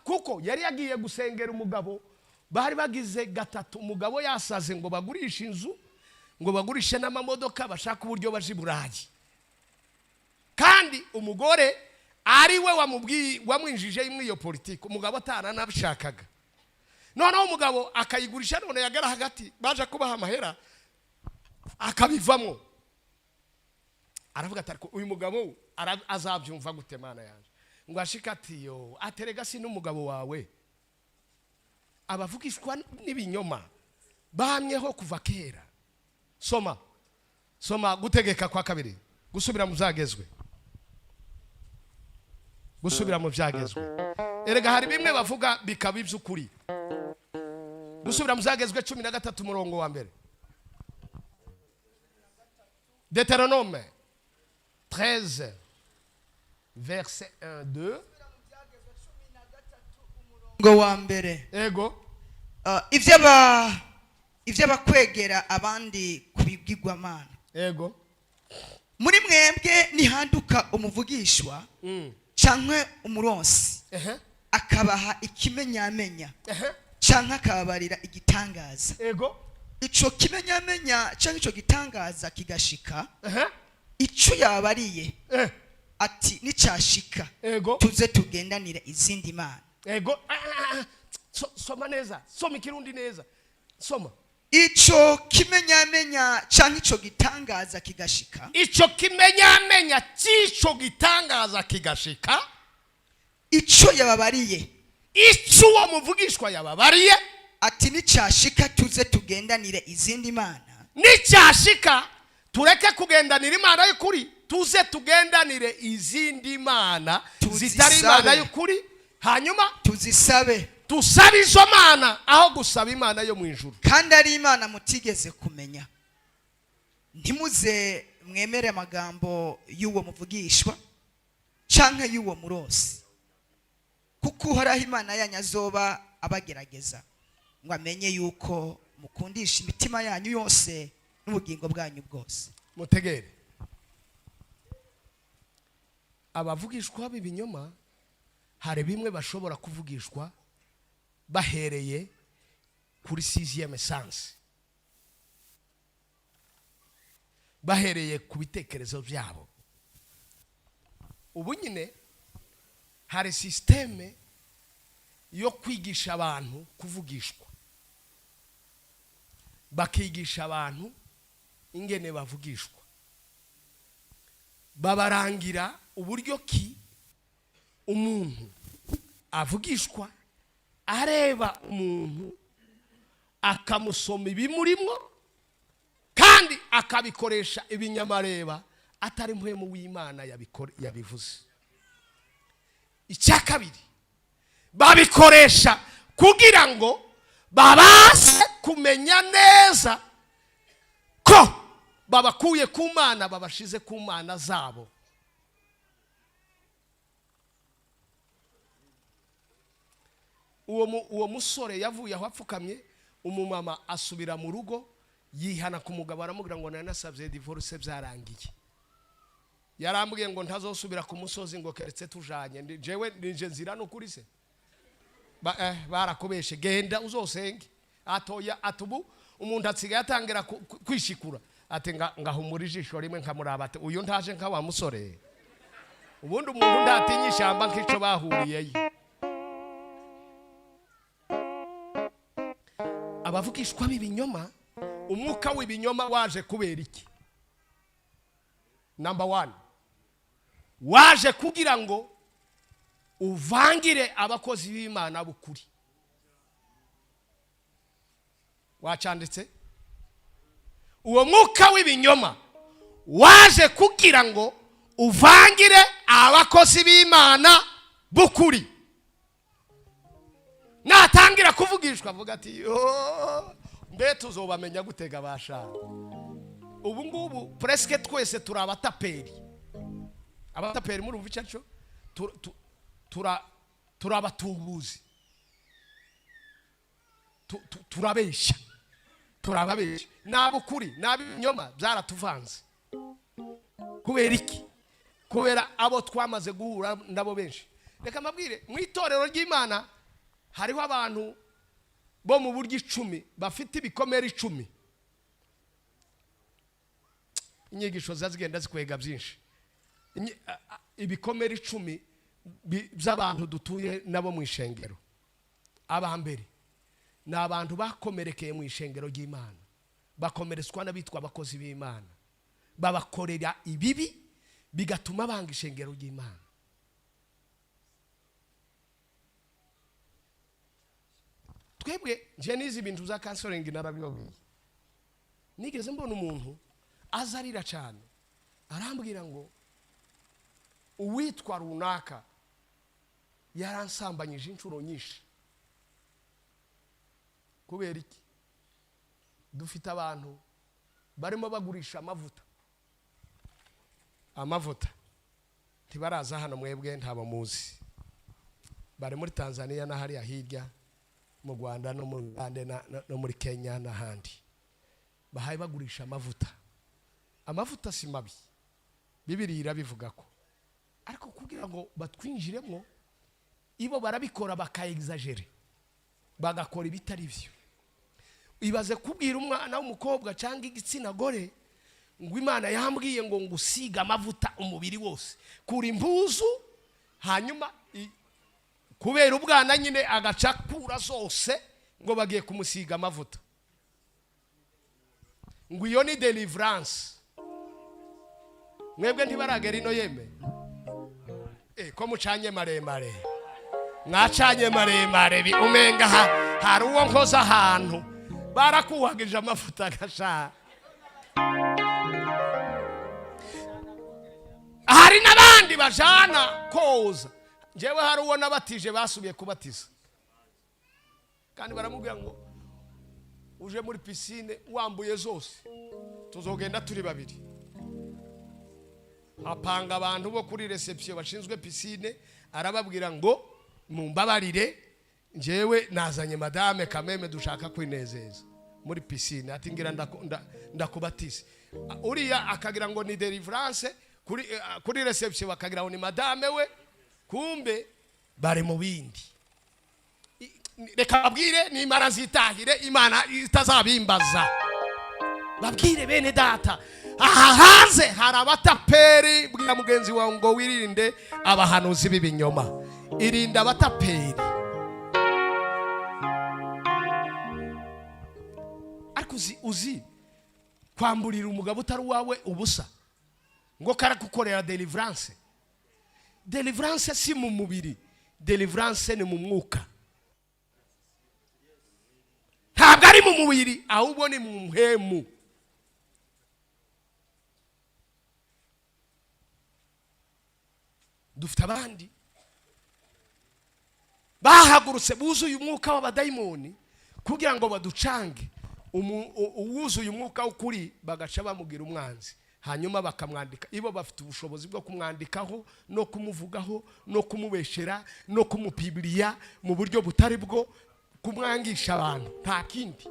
Kuko yari yagiye gusengera umugabo, bari bagize gatatu, umugabo yasaze ngo bagurishe inzu. Ngo bagurishe n'amamodoka, bashaka uburyo baje i Burayi, kandi umugore ari we wamubwiye, wamwinjije muri iyo politiki, umugabo ataranabishakaga. Noneho umugabo akayigurisha, none yagara hagati baje kubaha amahera akabivamo. Aravuga ati: "Ariko uyu mugabo azabyumva gute, Mana yanjye?" Ngo ashike ati: "Yo aterega si n'umugabo wawe." Abavugishwa n'ibinyoma bamyeho kuva kera. Soma, soma Gutegeka kwa Kabiri, gusubira mu byagezwe, gusubira mu byagezwe. Erega hari bimwe bavuga bikaba iby'ukuri. Gusubira mu Byagezwe 13, umurongo wa mbere, Deutéronome 13, verset 1, 2. Ngo wa mbere. Ego. Iby'abakwegera abandi ku bigirwamana. Ego. Muri mwebwe nihanduka umuvugishwa canke umuronsi, akabaha ikimenyamenya canke akababarira igitangaza, ico kimenyamenya canke ico gitangaza kigashika, ico yabariye ati nicashika, tuze tugendanire izindi mana. Ego. Ah, ah, ah. Soma neza, soma Ikirundi neza, soma. Ico kimenyamenya canke ico gitangaza kigashika, Ico kimenyamenya cy'ico gitangaza kigashika, ico yababariye, icyo uwo muvugishwa yababariye, ati nicashika tuze tugendanire izindi mana, nicyashika tureke kugendanira Imana y'ukuri, tuze tugendanire izindi mana Tuzisabe. zitari Imana y'ukuri, hanyuma tuzisabe, tusabe izo mana aho gusaba Imana yo mu ijuru, kandi ari imana mutigeze kumenya, ntimuze mwemere amagambo y'uwo muvugishwa canke y'uwo murosi, kuko Uhoraho Imana yanyu azoba abagerageza ngo amenye yuko mukundisha imitima yanyu yose n'ubugingo bwanyu bwose. Mutegere, abavugishwa b'ibinyoma hari bimwe bashobora kuvugishwa bahereye kuri sixième sens, bahereye ku bitekerezo byabo. Ubu nyine hari système yo kwigisha abantu kuvugishwa, bakigisha abantu ingene bavugishwa, babarangira uburyo ki umuntu avugishwa, areba umuntu akamusoma ibimurimwo, kandi akabikoresha ibinyamareba atari Mpwemu w'Imana yabivuze. Icya kabiri, babikoresha kugira ngo babashe kumenya neza ko babakuye ku Mana, babashize ku mana zabo. Uwo musore yavuye aho apfukamye, umumama asubira mu rugo, yihana ku mugabo, aramubwira ngo nanasabye divorce, byarangiye. Yarambwiye ngo ntazosubira ku musozi ngo keretse tujanye. Jewe nije nzira n'ukuri se. Barakubeshe, genda uzosenge. Atoya atubu umuntu asigaye atangira kwishikura ati ngahumura ijisho rimwe nkamuraba, ati uyu ntaje nka wa musore. Ubundi umuntu ndatinya ishyamba nk'ico bahuriyeyo. Abavugishwa b'ibinyoma, umwuka w'ibinyoma waje kubera iki? Number one, waje kugira ngo uvangire abakozi b'Imana b'ukuri. Wacanditse? Uwo mwuka w'ibinyoma waje kugira ngo uvangire abakozi b'Imana b'ukuri. Natangira kuvugishwa avuga ati: "Yo, mbe tuzobamenya gutega bashaka?" Ubu ngubu presque twese turi abataperi. Abataperi murumva icyo aricyo? Turi abatubuzi, turabeshya, turababeshya n'ab'ukuri n'ab'ibinyoma byaratuvanze. Kubera iki? Kubera abo twamaze guhura nabo benshi. Reka mbabwire, mu itorero ry'Imana hariho abantu bo mu buryo 10 bafite ibikomere 10. Inyigisho ziba zigenda zikwega byinshi. Ibikomere 10 by'abantu dutuye nabo mu ishengero. Aba mbere ni abantu bakomerekeye mu ishengero ry'Imana, bakomeretswa n'abitwa abakozi b'Imana, babakorera ibibi bigatuma banga ishengero ry'Imana. Twebwe nje nizi ibintu bya counseling narabibabwiye. Nigeze mbona umuntu azarira cyane, arambwira ngo uwitwa runaka yaransambanyije inshuro nyinshi. Kubera iki? Dufite abantu barimo bagurisha amavuta. Amavuta ntibaraza hano, mwebwe ntabo muzi, bari muri Tanzania na hariya hirya mu Rwanda no mu Uganda no muri Kenya n'ahandi. Bahaye bagurisha amavuta. Amavuta si mabi, Bibiliya irabivuga ko, ariko kugira ngo batwinjiremo ibo barabikora bakaexagere, bagakora ibitari byo. Ibaze kubwira umwana w'umukobwa cyangwa igitsina gore ngo Imana yambwiye ngo ngusiga amavuta umubiri wose, kura impuzu, hanyuma kubera ubwana nyine agaca kura zose ngo bagiye kumusiga amavuta, ngo iyo ni deliverance. Mwebwe ntibaragera ino yeme? Ko mucanye maremare, mwacanye maremare umenga hari uwo nkoza ahantu barakuhagije amavuta agasha. Hari n'abandi bajana koza. Njyewe hari uwo nabatije basubiye kubatiza, kandi baramubwira ngo uje muri piscine wambuye zose tuzogenda turi babiri. Apanga abantu bo kuri reception bashinzwe piscine, arababwira ngo mumbabarire, njyewe nazanye madame Kameme dushaka kwinezeza muri piscine, ati ngira ndakubatize. Uriya akagira ngo ni deliverance kuri reception, bakagira ngo ni madame we, kumbe bari mu bindi. Reka babwire nimara zitahire Imana itazabimbaza. Babwire bene data, aha hanze hari abataperi. Bwira mugenzi wawe ngo wirinde abahanuzi b'ibinyoma, irinda abataperi. Ariko uzi kwamburira umugabo utari uwawe ubusa ngo karagukorera deliverance. Deliverance si mu mubiri, deliverance ni mu mwuka. Ntabwo ari mu mubiri, ahubwo ni mu mpemu. Dufite abandi bahagurutse buzuye umwuka w'abadayimoni kugira ngo baducange. Uwuzuye umwuka w'ukuri bagaca bamugira umwanzi, hanyuma bakamwandika. Ibo bafite ubushobozi bwo kumwandikaho no kumuvugaho no kumubeshera no kumupibiriya mu buryo butari bwo kumwangisha abantu, nta kindi.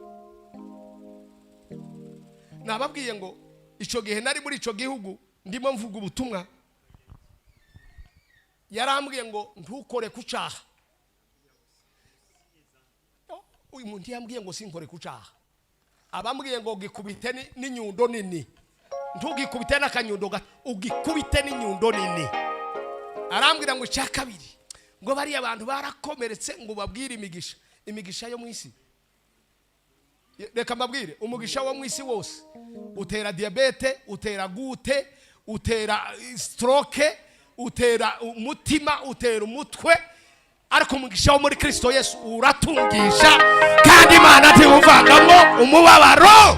Nababwiye ngo icyo gihe nari muri icyo gihugu ndimo mvuga ubutumwa, yarambwiye ngo ntukore kucaha. Uyu muntu yambwiye ngo sinkore kucaha, abambwiye ngo gikubite n'inyundo nini, ntugikubite n'akanyundo gato, ugikubite n'inyundo nini. Arambwira ngo icya kabiri, ngo bariya abantu barakomeretse ngo babwire imigisha, imigisha yo mu isi. Reka mbabwire, umugisha wo mu isi wose utera diabete, utera gute, utera stroke, utera umutima, utera umutwe, ariko umugisha wo muri Kristo Yesu uratungisha, kandi Imana ntiwuvangamo umubabaro.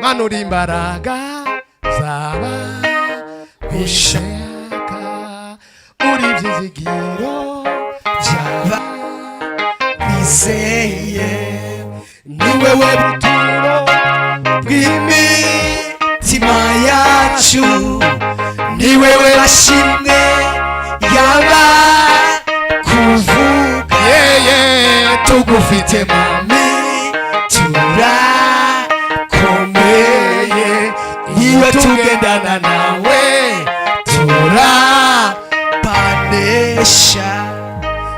Manura imbaraga zaba gushaka, uri ibyizigiro byaba bizeye, ni wewe buturo bw'imitima yacu, ni wewe bashimwe yaba kuvuga. Yeye tugufite mami turakomeye, niba tugendana nawe turapanesha.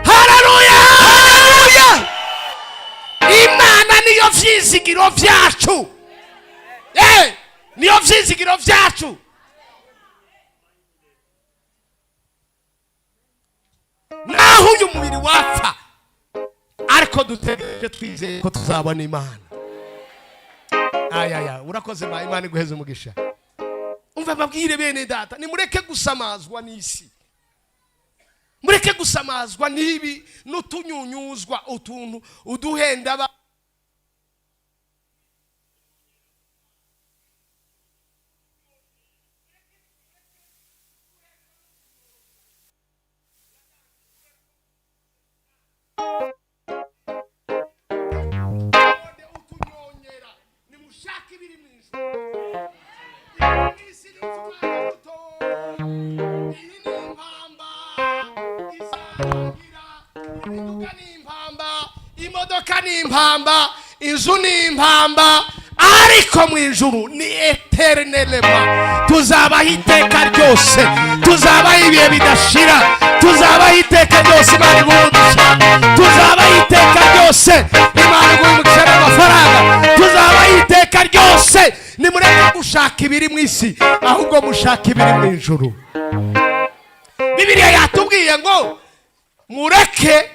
Haleluya! Imana niyo Ibyizigiro byacu. Naho uyu mubiri wapfa, ariko dutegereje twizeye ko tuzabona Imana. Ayaya, urakoze ma, Imana iguheze umugisha. Umva mbabwire bene data, nimureke gusamazwa n'isi, mureke gusamazwa n'ibi n'utunyunyuzwa, utuntu uduhenda utunyongera. Nimushake ibiri mu ijuru. Isi ni umwana muto, iyi ni impamba izarangira. Imiduga ni impamba, imodoka ni impamba, inzu ni impamba, ariko mu ijuru ni éternellement. Tuzabaho iteka ryose, tuzabaho ibihe bidashira, tuzabaho iteka ryose. Imana iguhe umugisha. Tuzabaho iteka ryose. Imana iguhe umugisha n'amafaranga. Tuzabaho iteka ryose. Nimureke gushaka ibiri mu isi, ahubwo mushaka ibiri mu ijuru. Bibiliya yatubwiye ngo mureke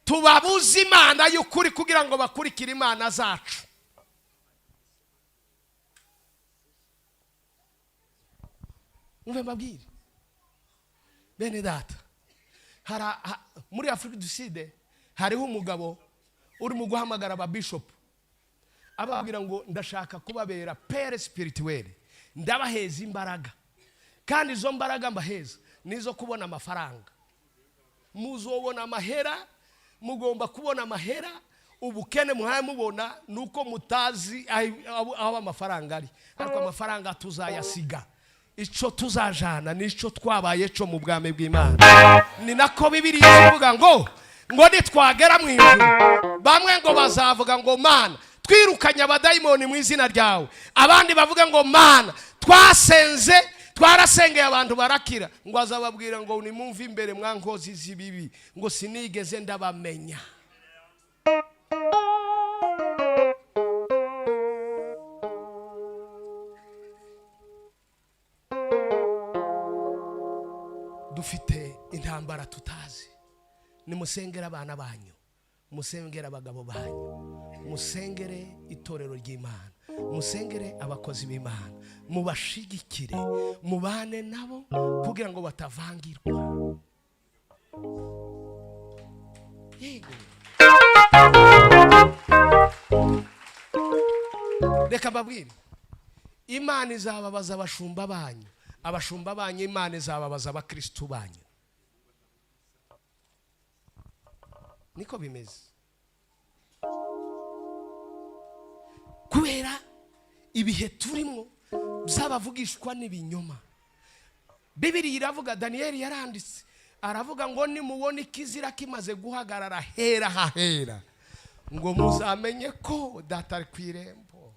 tubabuze Imana y'ukuri kugira ngo bakurikire imana zacu. Umve mbabwire bene data, muri Afrique du Sud hariho umugabo urimo guhamagara ababishopu, ababwira ngo ndashaka kubabera père spirituel, ndabaheza imbaraga, kandi izo mbaraga mbaheza nizo kubona amafaranga. Muzobona amahera, mugomba kubona amahera. Ubukene muhaye mubona nuko mutazi aho amafaranga ari, ariko amafaranga tuzayasiga. Ico tuzajana nico twabaye cyo mu bwami bw'Imana. Ni nako Bibiliya ivuga ngo nitwagera mu ijuru, bamwe ngo bazavuga ngo Mana, twirukanye abadayimoni mu izina ryawe, abandi bavuga ngo Mana, twasenze, twarasengeye abantu barakira. Ngo azababwira ngo nimumve imbere mwa nkozi z'ibibi, ngo sinigeze ndabamenya. Dufite intambara tutazi. Nimusengere abana banyu, musengere abagabo banyu, musengere itorero ry'Imana, musengere abakozi b'Imana, mubashigikire, mubane nabo kugira ngo batavangirwa. Yego, reka mbabwire, Imana izababaza abashumba banyu, abashumba banyu Imana izababaza abakristu banyu. Niko bimeze, kubera ibihe turimo by'abavugishwa n'ibinyoma. Bibiliya iravuga, Daniyeli yaranditse aravuga ngo nimubona ikizira kimaze guhagarara hera hahera, ngo muzamenye ko data ari ku irembo.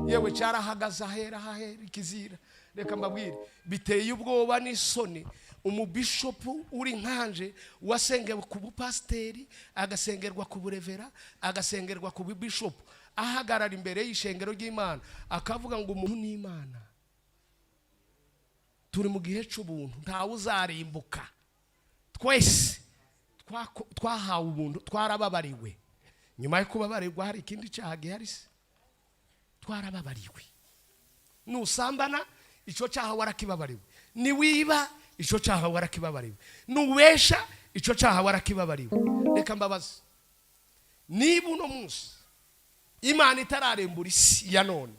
Yewe, cyarahagaze ahera hahera ikizira. Reka mbabwire, biteye ubwoba n'isoni umubishopu uri nkanje wasengewe ku bupasiteri, agasengerwa ku burevera, agasengerwa ku bubishopu, ahagarara imbere y'ishengero ry'Imana akavuga ngo umuntu ni Imana. Turi mu gihe cy'ubuntu, ntawe uzarimbuka. Twese twahawe ubuntu, twarababariwe. Nyuma yo kubabarirwa hari ikindi cyaha gihari se? Twarababariwe. Nusambana, icyo cyaha warakibabariwe. Niwiba, icyo cyaha warakibabariwe. Nubesha, icyo cyaha warakibabariwe. Reka mbabaze, niba uno munsi Imana itararembura isi ya none,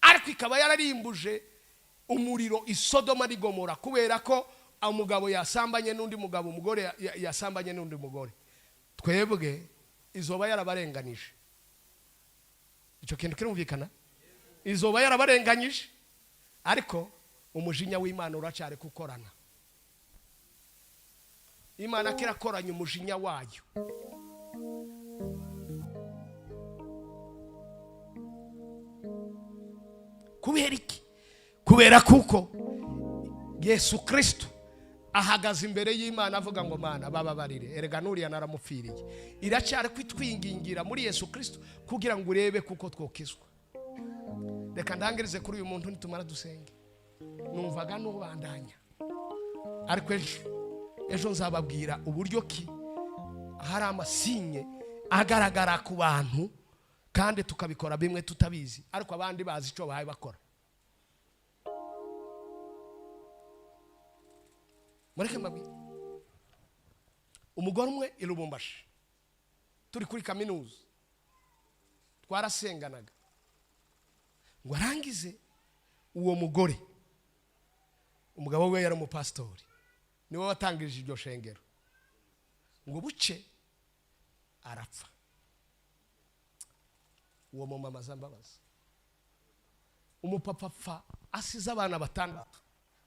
ariko ikaba yararimbuje umuriro Isodoma n'Igomora kubera ko umugabo yasambanye n'undi mugabo, umugore yasambanye n'undi mugore, twebwe izoba yarabarenganije. Icyo kintu kirumvikana? Izoba yarabarenganyije, ariko umujinya w'Imana uracyari gukorana. Imana kirakoranya umujinya wayo. Kubera iki? Kubera kuko Yesu Kristo ahagaze imbere y'Imana avuga ngo Mana, bababarire, erega nuriya naramupfiriye. Iracyari kwitwingingira muri Yesu Kristo kugira ngo urebe kuko twokizwa. Reka ndangirize kuri uyu muntu, nitumara dusenge. Numvaga n'ubandanya, ariko ejo nzababwira uburyo ki hari ama signes agaragara ku bantu, kandi tukabikora bimwe tutabizi, ariko abandi bazi icyo bahaye bakora. Mureke mbabwire, umugore umwe i Lubumbashi, turi kuri kaminuza, twarasenganaga. Ngo arangize, uwo mugore umugabo we yari umupasitori, niwe watangije iryo shengero. Ngo buce arapfa. Uwo mumama mbabaza, umupapa apfa asize abana batandatu,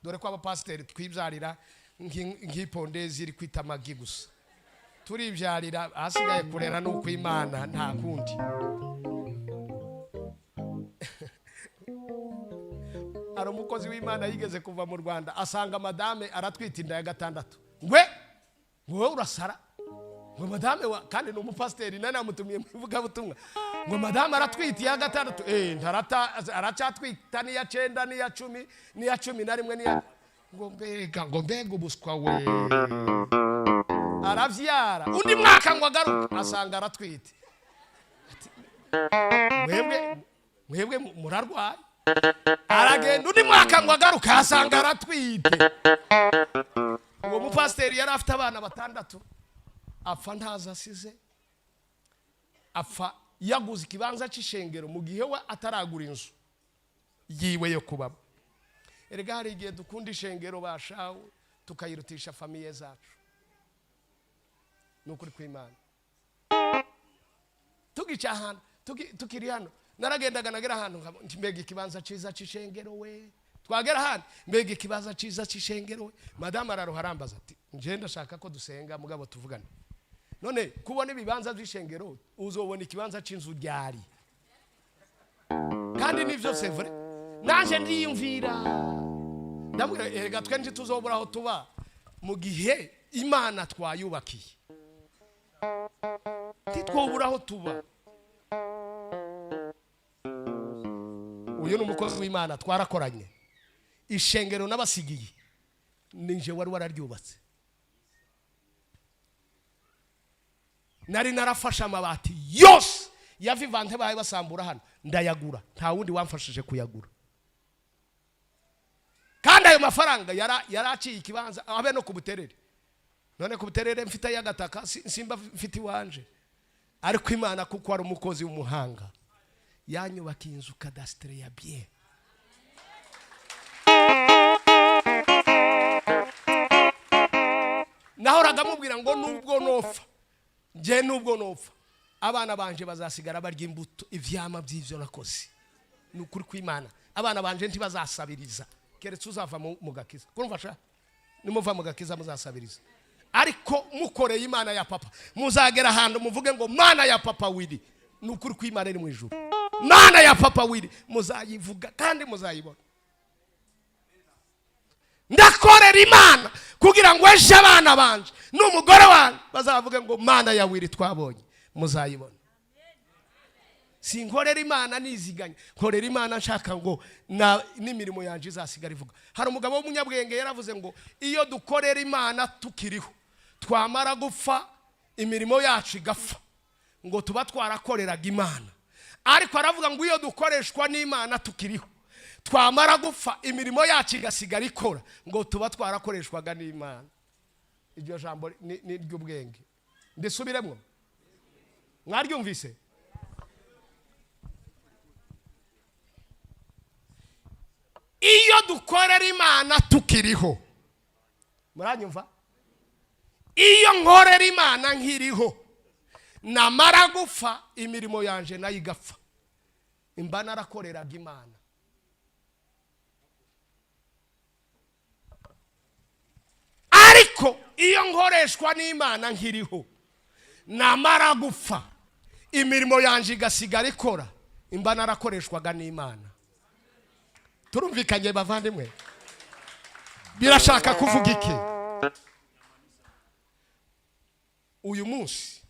dore ko abapasiteri twibyarira nk'ipondezi iri kwita amagi gusa. Turibyarira, ahasigaye kurera ni ukw'Imana, nta kundi. Hari umukozi w'Imana yigeze kuva mu Rwanda, asanga madame aratwita inda ya gatandatu. Ngwe wowe urasara, ngo madame wa, kandi ni umupasiteri, nari namutumiye mu ivugabutumwa, ngo madame aratwita iya gatandatu, ntarata, aracyatwita n'iya cyenda, n'iya 10, n'iya 11, n'iya, ngo mbega, ngo mbega ubuswa we. Aravyara, undi mwaka ngo agaruke, asanga aratwite. Ati, mwebwe murarwaye. Aragenda, undi mwaka ngo agaruke, asanga aratwite. Uwo mupasiteri yari afite abana batandatu, apfa ntazi asize, apfa yaguze ikibanza cy'ishengero mu gihe we ataragura inzu yiwe yo kubamo. Erega hari igihe dukunda ishengero bashawe, tukayirutisha famille zacu. Ni ukuri kw'Imana. Tugica ahantu, tukiri hano, naragendaga nagera ahantu nti mbega ikibanza cyiza cy'ishengero we. Twagera hano, mbega ikibanza cyiza cy'ishengero we. Madamu araruha, arambaza ati: "Nje ndashaka ko dusenga, mugabo tuvugane. None kubona ibibanza by'ishengero, uzobona ikibanza cy'inzu ryari?" Kandi nivyo, c'est vrai, nanje ndiyumvira, ndamubwira: "Erega twe ntituzobura aho tuba mu gihe Imana twayubakiye. Ntitwobura aho tuba." Uyu ni umukozi w'Imana twarakoranye. Ishengero n'abasigiye ninje wari wararyubatse. Nari narafashe amabati yose ya Vivante bahaye basambura hano, ndayagura. Nta wundi wamfashije kuyagura, kandi ayo mafaranga yaraciye ikibanza, abe no ku Buterere. None ku Buterere mfite ay'agataka, simba mfite iwanje. Ariko Imana, kuko ari umukozi w'umuhanga, yanyubakiye inzu cadastre ya bien. Nahoraga mubwira ngo nubwo nopfa njye, nubwo nopfa, abana banje bazasigara barya imbuto, ivyama by'ivyo nakoze. Ni ukuri kw'Imana, abana banje ntibazasabiriza, keretse uzava mu gakiza. Kurumva sha, nimuva mu gakiza muzasabiriza, ariko mukoreye Imana ya papa, muzagera ahantu muvuge ngo: "Mana ya papa Wili." Ni ukuri kw'Imana iri mu ijuru, Mana ya papa Wili, muzayivuga kandi muzayibona. Ndakorera Imana kugira ngo ejo abana banje n'umugore wanjye bazavuge ngo: "Mana ya Wili twabonye." Muzayibona. Sinkorera Imana niziganya, nkorera Imana nshaka ngo n'imirimo yanjye izasigara ivuga. Hari umugabo w'umunyabwenge yaravuze ngo: "Iyo dukorera Imana tukiriho, twamara gupfa imirimo yacu igapfa, ngo tuba twarakoreraga Imana. Ariko aravuga ngo iyo dukoreshwa n'Imana tukiriho, twamara gupfa imirimo yacu igasigara ikora, ngo tuba twarakoreshwaga n'Imana." Iryo jambo ni iry'ubwenge. Ndisubiremo, mwaryumvise? Iyo dukorera Imana tukiriho, muranyumva? Iyo nkorera Imana nkiriho, namara gupfa imirimo yanje nayo igapfa, imba narakoreraga Imana. Ariko iyo nkoreshwa n'Imana nkiriho, namara gupfa imirimo yanjye igasigara ikora, imba narakoreshwaga n'Imana. Turumvikanye, bavandimwe? Birashaka kuvuga iki? Uyu munsi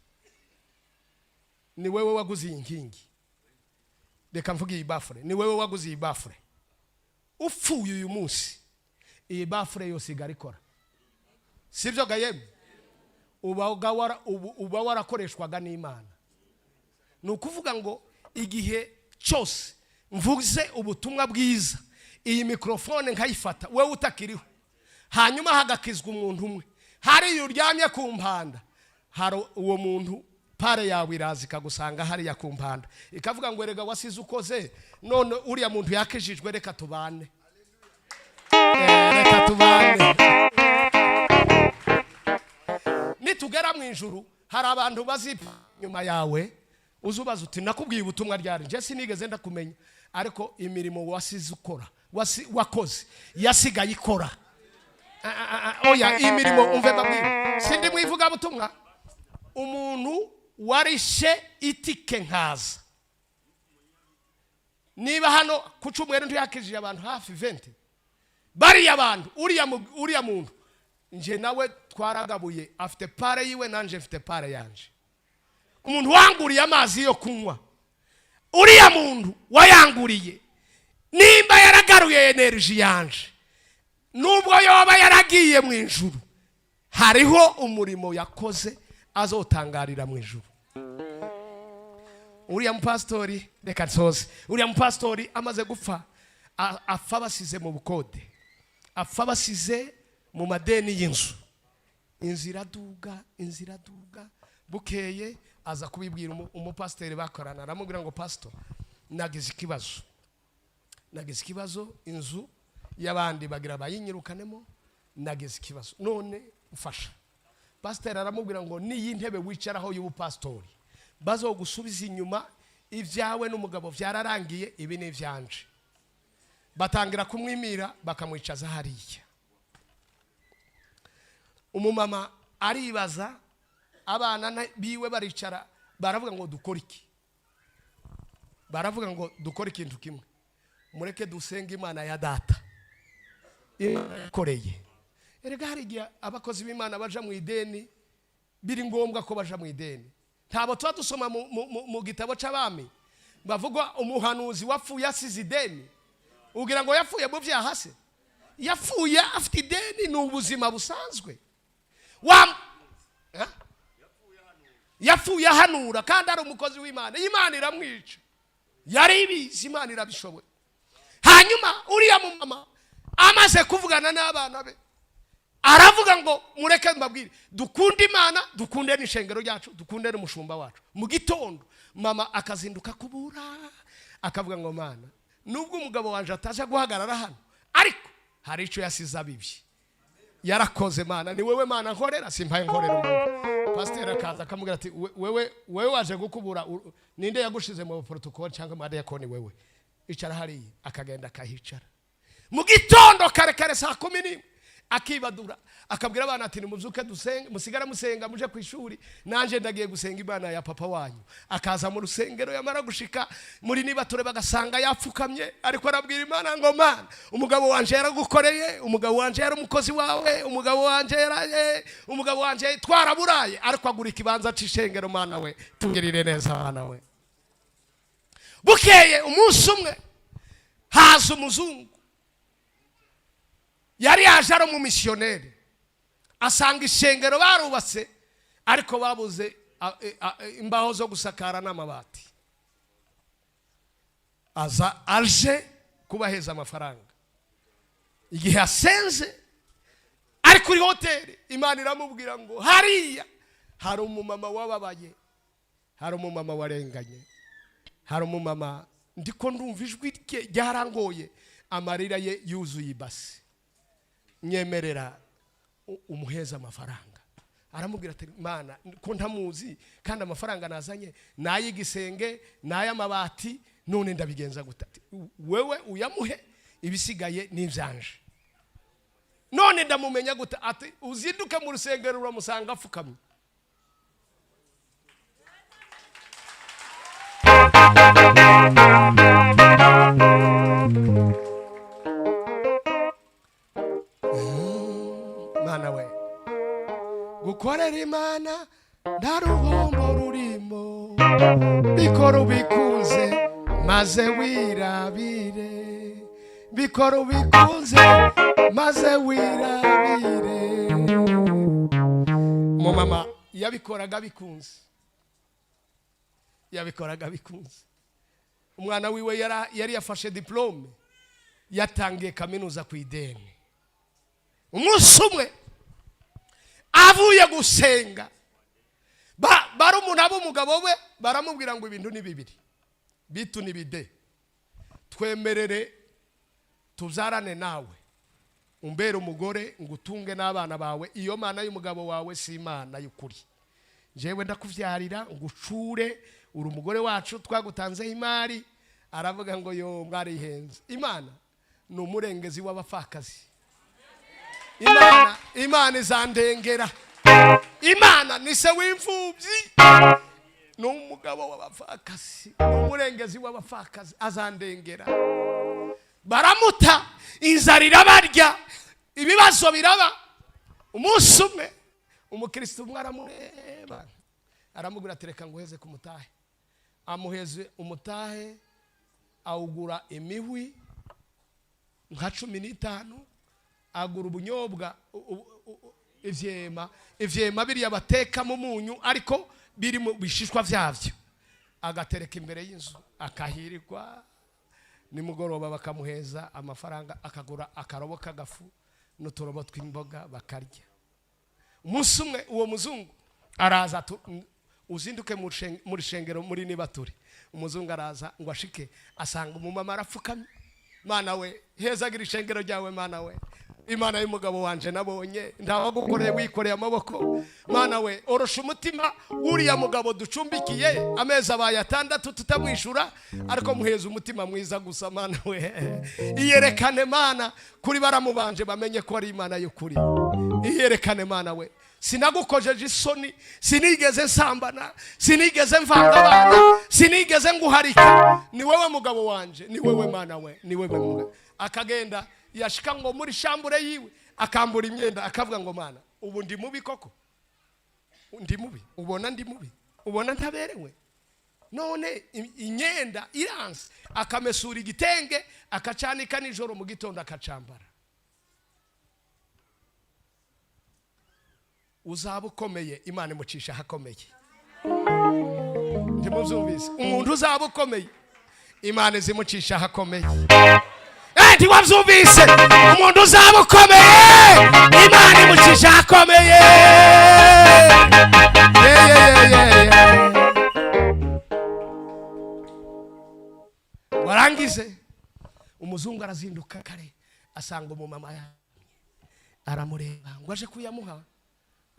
ni wewe waguze iyi nkingi. Reka mvuge iyi baffle, ni wewe waguze iyi baffle. Upfuye uyu munsi, iyi baffle yose igara ikora, sibyo gayemwe? Uba warakoreshwaga n'Imana. Ni ukuvuga ngo igihe cyose mvuze ubutumwa bwiza, iyi mikorofone nkayifata, wowe utakiriho, hanyuma hagakizwa umuntu umwe hariya uryamye ku mpanda, hari uwo muntu part yawe iraza ikagusanga hariya ku mpanda, ikavuga ngo: "Erega wasize ukoze, none uriya muntu yakijijwe, reka tubane." Reka tubane. Nitugera mu ijuru, hari abantu bazipfa nyuma yawe, uzubaza uti: "Nakubwiye ubutumwa ryari? Njye sinigeze ndakumenya, ariko imirimo wasize ukora, wakoze yasigaye ikora." Ah, ah, ah, oya, iyi mirimo, umve mbabwire, sindi mu ivugabutumwa. Umuntu warishe itike nkaza, niba hano ku cyumweru ntiyakijije abantu hafi 20, bariya bantu, uriya muntu nje nawe twaragabuye, afite part yiwe, nanje mfite part yanje. Umuntu wanguriye amazi yo kunywa, uriya muntu wayanguriye, nimba yaragaruye énergie yanje, nubwo yoba yaragiye mu ijuru, hariho umurimo yakoze azotangarira mu ijuru. Uriya mupasitori, reka nsoze, uriya mupasitori amaze gupfa, apfa basize mu bukode, apfa basize mu madeni y'inzu. Inzu iraduga, inzu iraduga. Bukeye aza kubibwira umupasiteri bakorana, aramubwira ngo: "Pasito, nagize ikibazo, nagize ikibazo, inzu y'abandi bagira bayinyirukanemo, nagize ikibazo, none mfasha." Pasiteri aramubwira ngo: "N'iyi ntebe wicaraho y'ubupasitori bazogusubiza inyuma, ibyawe n'umugabo byararangiye, ibi ni ibyanje." Batangira kumwimira, bakamwicaza hariya. Umumama aribaza, abana biwe baricara, baravuga ngo: "Dukore iki?" Baravuga ngo: "Dukore ikintu kimwe, mureke dusenge Imana ya data, Imana yakoreye." Erega hari igihe abakozi b'Imana baja mu ideni, biri ngombwa ko baja mu ideni. Ntabwo tuba dusoma mu gitabo c'Abami bavuga umuhanuzi wapfuye asize ideni? Ugira ngo yapfuye mu byaha se? Yapfuye afite ideni, ni ubuzima busanzwe. Wa Eh? Yapfuye ahanura kandi ari umukozi w'Imana. Imana iramwica, yari ibizi, Imana irabishoboye. Hanyuma uriya mumama amaze kuvugana n'abana be, aravuga ngo: "Mureke mbabwire, dukunde Imana, dukunde n'ishengero ryacu, dukunde n'umushumba wacu." Mu gitondo mama akazinduka kubura, akavuga ngo: "Mana, nubwo umugabo wanjye ataje guhagarara hano, ariko hari icyo yasize abibye, yarakoze. Mana, ni wowe Mana nkorera, simpaye nkorera umuntu." Pasiteri akaza akamubwira ati: "Wewe waje gukubura, ninde yagushize mu protocole cyangwa mu adiyakoni? Wewe icara hariya." Akagenda akahicara. Mu gitondo kare kare, saa 11, akibadura, akabwira abana ati: "Nimubyuke dusenge, musigare musenga, muje ku ishuri, nanjye ndagiye gusenga Imana ya papa wanyu." Akaza mu rusengero, yamara gushika muri niba tureba, agasanga yapfukamye, ariko arabwira Imana ngo: "Mana, umugabo wanje yaragukoreye, umugabo wanje yari umukozi wawe, umugabo wanje yaraye, umugabo wanje twaraburaye, ariko agura ikibanza c'ishengero. Mana we, tugirire neza, Mana we." Bukeye umunsi umwe haza umuzungu, yari yaje ari umumisiyoneri, asanga ishengero barubatse, ariko babuze imbaho zo gusakara n'amabati. Aza aje kubaheza amafaranga. Igihe asenze ari kuri hoteli, Imana iramubwira ngo: "Hariya hari umumama wababaye, hari umumama warenganye, hari umumama ndiko ndumva ijwi rye ryarangoye, amarira ye yuzuye ibasi, nyemerera umuheza amafaranga." Aramubwira ati: "Mana, ko ntamuzi, kandi amafaranga nazanye ni ay'igisenge n'ay'amabati, none ndabigenza gute?" Ati: "Wewe uyamuhe, ibisigaye ni ibyanje." "None ndamumenya gute?" Ati: "Uzinduke mu rusengero, uramusanga apfukamye." Mana we, gukorera Imana nta ruhombo rurimo, bikora ubikunze. maze wirabire, bikora ubikunze maze wirabire. Umumama yabikoraga bikunze, yabikoraga bikunze. Umwana wiwe yari yafashe diplôme, yatangiye kaminuza ku ideni. Umunsi umwe avuye gusenga, barumuna b'umugabo we baramubwira ngo ibintu ni bibiri, bitu ni bide, twemerere tubyarane nawe, umbere umugore, ngutunge n'abana bawe. Iyo mana y'umugabo wawe si imana y'ukuri. Njyewe ndakubyarira ngucure, uri umugore wacu, twagutanzeho imari. Aravuga ngo yo mwarihenze, Imana ni umurengezi w'abapfakazi, Imana izandengera, Imana ni se w'imfubyi, ni umugabo w'abapfakazi, ni umurengezi w'abapfakazi, azandengera. Baramuta, inzara irabarya, ibibazo biraba. Umunsi umwe umukristo umwe aramureba, aramubwira ati reka nguheze ku mutahe. Amuheze umutahe, awugura imihwi nka 15, agura ubunyobwa, ivyema biriya batekamo umunyu ariko biri mu bishishwa vyavyo, agatereka imbere y'inzu, akahirirwa. Nimugoroba bakamuheza amafaranga, akagura akarobo k'agafu n'uturobo tw'imboga, bakarya. Umunsi umwe uwo muzungu araza, uzinduke mu rushengero muri nibature. Umuzungu araza ngo ashike, asanga umumama arapfukamye. Mana we, hezagira ishengero ryawe. Mana we, Imana y'umugabo wanje nabonye ntawagukoreye wikoreye amaboko. Mana we, orosha umutima w'uriya mugabo ducumbikiye, amezi abaye 6 tutamwishura, ariko muheza umutima mwiza gusa. Mana we, iyerekane Mana kuri baramubanje, bamenye ko ari Imana y'ukuri. Iyerekane Mana we. Sinagukojeje isoni, sinigeze nsambana, sinigeze mvanga abana, sinigeze nguharika, ni wewe mugabo wanje, ni wewe Mana we, ni wewe mugabo. Akagenda yashika ngo muri chambre yiwe, akambura imyenda, akavuga ngo Mana, ubu ndi mubi koko? Ndi mubi? Ubona ndi mubi? Ubona ntaberewe? None imyenda iranse. Akamesura igitenge, akacanika nijoro, mu gitondo akacambara. Uzaba ukomeye Imana imucisha ahakomeye. Ntimubyumvise? Umuntu uzaba ukomeye Imana izimucisha ahakomeye. Ntiwabyumvise? Umuntu uzaba ukomeye Imana imucisha ahakomeye. Warangize umuzungu arazinduka kare, asanga umumama aramureba ngo aje kuyamuha.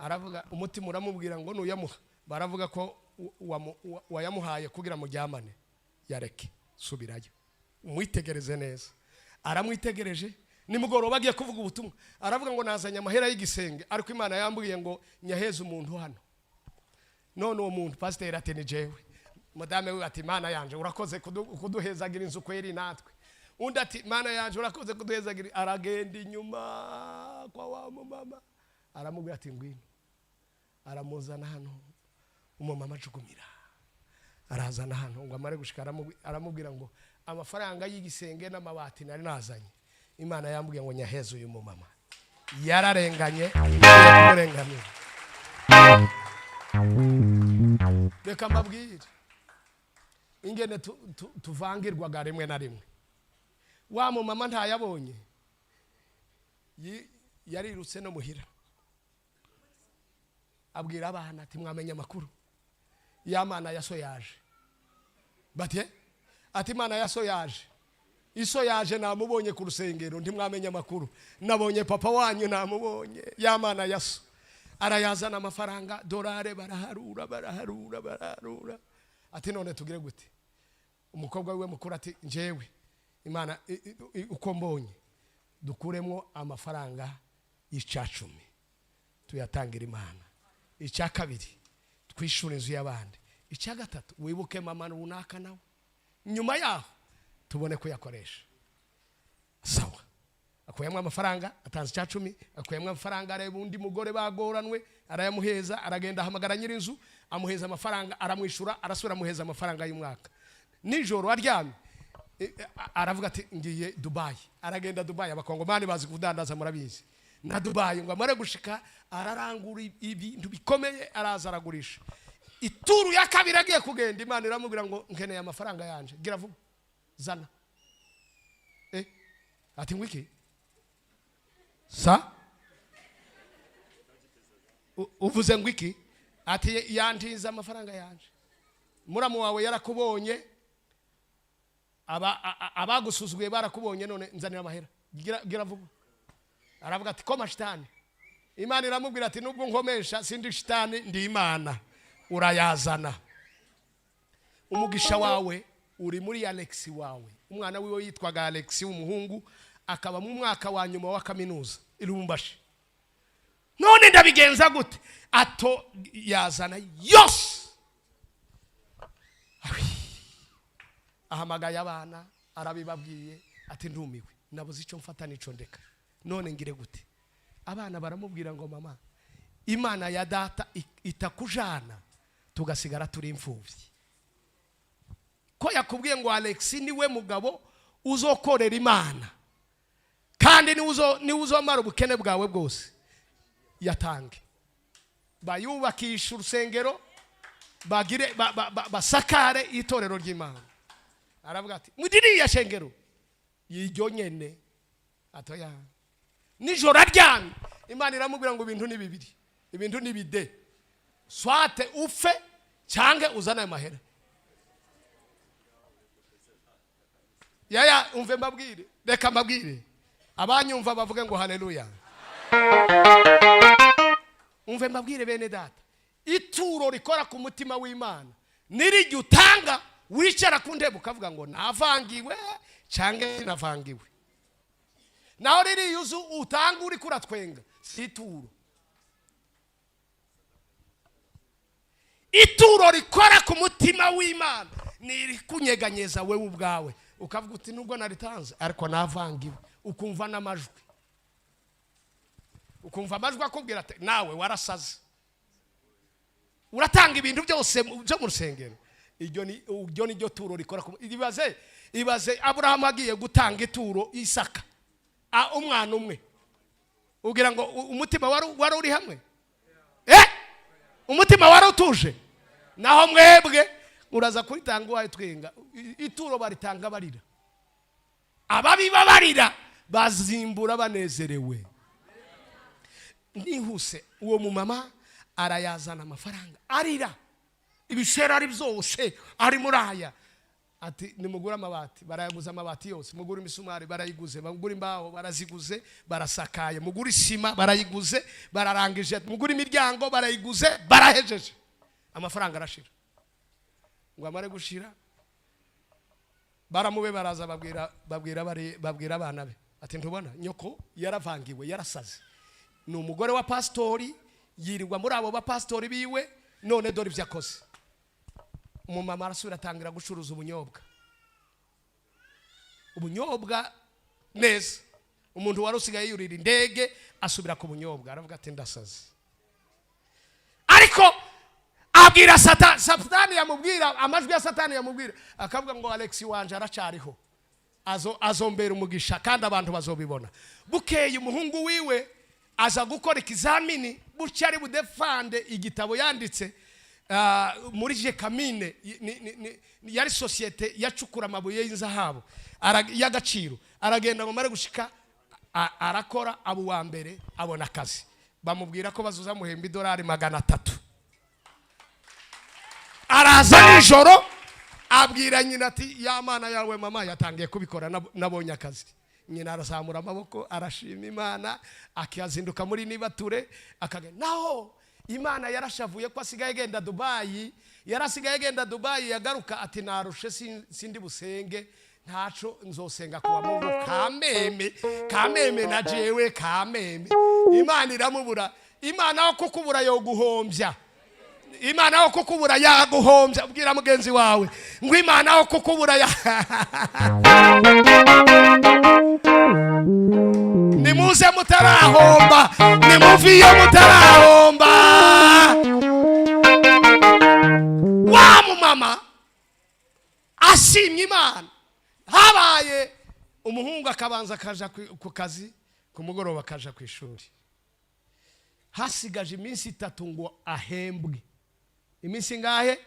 Aravuga, umutima uramubwira ngo nuyamuha baravuga ko wayamuhaye kugira muryamane, yareke subirayo umwitegereze neza. Aramwitegereje, nimugoroba agiye kuvuga ubutumwa, aravuga ngo nazanye amahera y'igisenge, ariko Imana yambwiye ngo nyaheze umuntu hano. None uwo muntu, pasiteri ati ni jewe. Madame we ati Imana yanje urakoze kuduhezagira inzu kweri natwe. Undi ati Imana yanje urakoze kuduhezagira. Aragenda inyuma kwa wa mumama, aramubwira ati ngwino. Aramuzana hano, umumama ajugumira, arazana hano ngo amare gushika, aramubwira ngo amafaranga y'igisenge n'amabati nari nazanye, Imana yambwiye ngo nyaheze uyu mumama, yararenganye, kumurenganura. Reka mbabwire ingene tuvangirwaga rimwe na rimwe. Wa mumama ntayabonye, yarirutse no muhira, abwira abana ati mwamenye amakuru ya mana ya so yaje. Bati ati Imana ya so yaje, iso yaje namubonye ku rusengero, ntimwamenye amakuru, nabonye papa wanyu namubonye, ya mana ya so. Arayazana amafaranga dolare, baraharura baraharura baraharura. Ati none tugire gute? Umukobwa wiwe mukuru ati njyewe Imana uko mbonye dukuremo amafaranga y'icacumi tuyatangira Imana, icya kabiri twishyura inzu y'abandi, icya gatatu wibuke mama runaka nawe, nyuma yaho tubone kuyakoresha. Sawa, akuyemo amafaranga, atanze icya cumi, akuyemo amafaranga, areba undi mugore bagoranwe arayamuheza, aragenda ahamagara nyir'inzu, amuheza amafaranga, aramwishyura, arasubira amuheza amafaranga y'umwaka. Nijoro aryamye, aravuga ati: "Ngiye Dubayi." Aragenda Dubayi. Abakongomani bazi kudandaza, murabizi. Na Dubayi ngo amare gushika, ararangura ibintu bikomeye, araza aragurisha. Ituru ya kabiri agiye kugenda, Imana iramubwira ngo: "Nkeneye amafaranga yanje, gira vuba, zana." Ati: "Ngwiki sa uvuze ngo iki?" Ati: "Yantiza amafaranga yanje. Muramu wawe yarakubonye, abagusuzuguye barakubonye, none nzanira amahera, gira vuba." Aravuga ati: "Koma shitani." Imana iramubwira ati: "Nubwo nkomesha, sindi shitani, ndi Imana, urayazana." Umugisha wawe uri muri Alex wawe. Umwana wiwe yitwaga Alex w'umuhungu, akaba mu mwaka wa nyuma wa kaminuza i Lubumbashi. None ndabigenza gute? Ato yazana yose. Awi. Ahamagaye abana, arabibabwiye, ati: "Ndumiwe, nabuze icyo mfata n'icyo ndeka, none ngire gute?" Abana baramubwira ngo: "Mama, Imana ya data itakujana tugasigara turi imfubyi. Ko yakubwiye ngo Alex niwe mugabo uzokorera Imana, kandi niwe uzomara ubukene bwawe bwose, yatange bayubakisha urusengero, bagire basakare itorero ry'Imana." Aravuga ati: "Mugiriya shengero yiryo nyene." Atoya nijoro aryamye, Imana iramubwira ngo: "Ibintu ni bibiri, ibintu ni bide: soit ufe cyangwa uzane ayo mahera." Yaya, umve mbabwire, reka mbabwire, abanyumva bavuge ngo haleluya. Umve mbabwire bene data, ituro rikora ku mutima w'Imana nirijya utanga wicara ku ntebe ukavuga ngo navangiwe cyangwa sinavangiwe. Naho ririya uzu utanga uri kuratwenga, si ituro. Ituro rikora ku mutima w'Imana ni irikunyeganyeza wewe ubwawe, ukavuga uti: "Nubwo naritanze ariko navangiwe." Ukumva n'amajwi, ukumva amajwi akubwira ati: "Nawe warasaze, uratanga ibintu byose byo mu rusengero." Iryo ni ryo turo rikora ku. Ibaze, ibaze Aburahamu agiye gutanga ituro Isaka, umwana umwe, ugira ngo umutima wari uri hamwe? Umutima wari utuje? Naho mwebwe uraza kuritanga uwaye twenga. Ituro baritanga barira. Ababiba barira bazimbura banezerewe. Nihuse, uwo mumama arayazana amafaranga arira, ibishera ari byose ari muri aya. Ati: "Nimugure amabati." Barayaguze amabati yose. "Mugure imisumari." Barayiguze. "Bagure imbaho." Baraziguze, barasakaye. "Mugure isima." Barayiguze, bararangije. "Mugure imiryango." Barayiguze, barahejeje. Amafaranga arashira. Ngo amare gushira, baramube baraza babwira abana be ati: "Ntubona nyoko yaravangiwe, yarasaze, ni umugore wa pasitori, yirirwa muri abo bapasitori biwe, none dore ibyo akoze." Umumama arasubira atangira gucuruza ubunyobwa, ubunyobwa neza. Umuntu wari usigaye yurira indege asubira ku bunyobwa. Aravuga ati: "Ndasaze." Ariko abwira Satani, Satani yamubwira, amajwi ya Satani yamubwira, akavuga ngo: "Alex wanje aracariho, azombera umugisha kandi abantu bazobibona." Bukeye umuhungu wiwe aza gukora ikizamini, bucya ari budefande igitabo yanditse muri Gécamines. Yari sosiyete yacukura amabuye y'inzahabu y'agaciro. Aragenda, ngo mare gushika arakora, aba uwa mbere, abona akazi. Bamubwira ko bazoza muhemba idolari 300. Araza nijoro abwira nyina ati: "Ya Mana yawe mama yatangiye kubikora, nabonye akazi." Nyina arazamura amaboko, arashima Imana, akiyazinduka muri nibature akagenda. Naho Imana yarashavuye ko asigaye agenda Dubayi. Yarasigaye agenda Dubayi, yagaruka ati: "Narushe, sindi busenge ntaco, nzosenga kuwa Mungu." Kameme, kameme na jewe kameme, Imana iramubura. Imana aho kukubura yoguhombya, Imana aho kukubura yaguhombya. Ubwira mugenzi wawe ngo: "Imana aho kukubura ya." Nimuze mutarahomba, nimuve iyo mutarahomba. Wa mumama Ashimye Imana. Habaye umuhungu akabanza akaja ku kazi, ku mugoroba akaja ku ishuri. Hasigaje iminsi 3 ngo ahembwe. Iminsi ingahe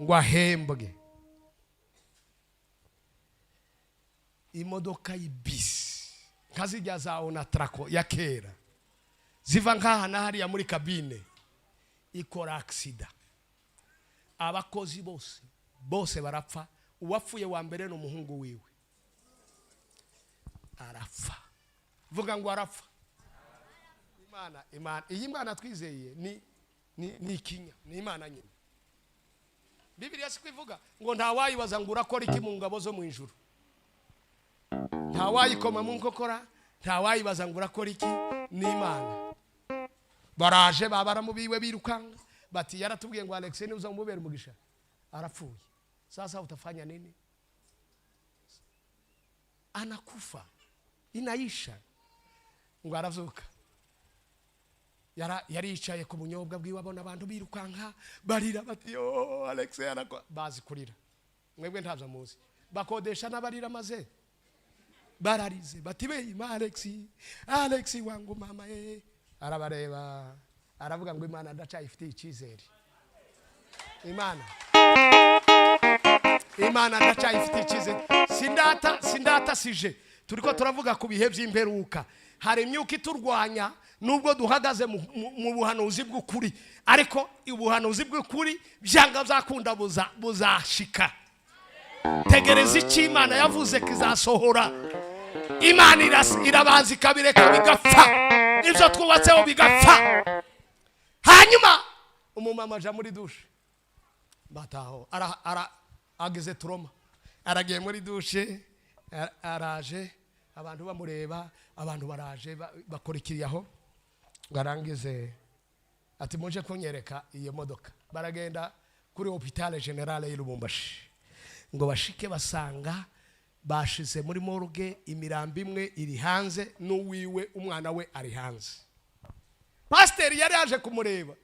ngo ahembwe? Imodoka y'ibisi nka zijya za Onatrako ya kera ziva nkaha na hariya muri kabine, ikora accident. Abakozi bose bose barapfa. Uwapfuye wa mbere ni umuhungu wiwe, arapfa. Vuga ngo arapfa. Imana, Imana, iyi Mana twizeye ni ikinya, ni Imana nyine. Bibiliya si kwivuga ngo ntawayibaza ngo urakora iki mu ngabo zo mu ijuru, ntawayikoma mu nkokora, ntawayibaza ngo urakora iki, ni Imana. Baraje babaramubiwe birukanga bati yaratubwiye ngo Alex ni uzamubera umugisha, arapfuye. Sasa utafanya nini? Anakufa, inaisha. Ngo aravuka. Yari yicaye ku bunyobwa bwiwe, abona abantu birukanka barira bati yo Alex yarakwa. Bazi kurira mwebwe ntabyo muzi, bakodesha n'abarira maze bararize bati be ima Alex, Alex wangu mama ye. Arabareba aravuga ngo Imana ndacayifitiye icyizere, Imana, Imana ndacayifitiye icyizere. Sindata, sindata sije. Turiko turavuga ku bihe by'imperuka. Hari imyuka iturwanya nubwo duhagaze mu buhanuzi bw'ukuri, ariko ubuhanuzi bw'ukuri byanga byakunda buzashika. Tegereza icyo Imana yavuze kizasohora. Imana irabanza ikabireka bigapfa, ibyo twubatseho bigapfa. Hanyuma umumama aja muri dushe, bataho ageze trauma, aragiye muri dushe, araje abantu bamureba, abantu baraje bakora ikiriyaho. Ngo arangize ati muje kunyereka iyo modoka. Baragenda kuri hôpital général y'i Lubumbashi, ngo bashike basanga bashize muri morgue imirambo imwe iri hanze, n'uwiwe umwana we ari hanze. Pasiteri yari yaje kumureba.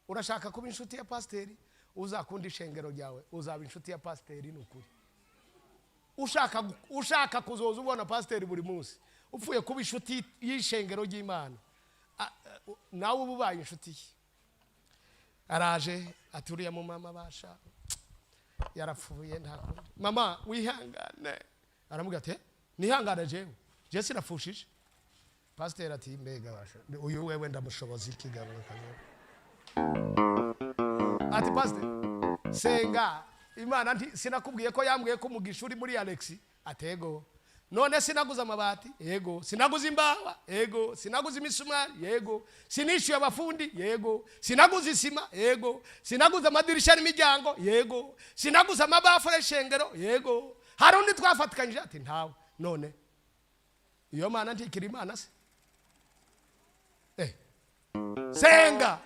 Urashaka kuba inshuti ya pasiteri? Uzakunda ishengero ryawe, uzaba inshuti ya pasiteri. Ni ukuri. Ushaka kuzoza ubona pasiteri buri munsi, upfuye kuba inshuti y'ishengero ry'Imana, nawe uba ubaye inshuti ye. Araje aturiye mu mama basha yarapfuye, nta kundi mama wihangane. Aramubwira ati nihangane jewe, je sinapfushije. Pasiteri ati mbega basha uyu wewe ndamushoboza ikigabo. Ati pasiteri senga Imana, nti sinakubwiye ko yambwiye ko umugisha uri muri Alex? Atego. None sinaguze amabati? Yego. Sinaguze imbawa? Yego. Sinaguze imisumari? Yego. Sinishyuye abafundi? Yego. Sinaguze isima? Yego. Sinaguze amadirisha n'imiryango? Yego. Sinaguze amabafure shengero? Yego. Hari undi twafatikanyije? Ati ntawe. None iyo Mana ntikiri Imana se? Senga.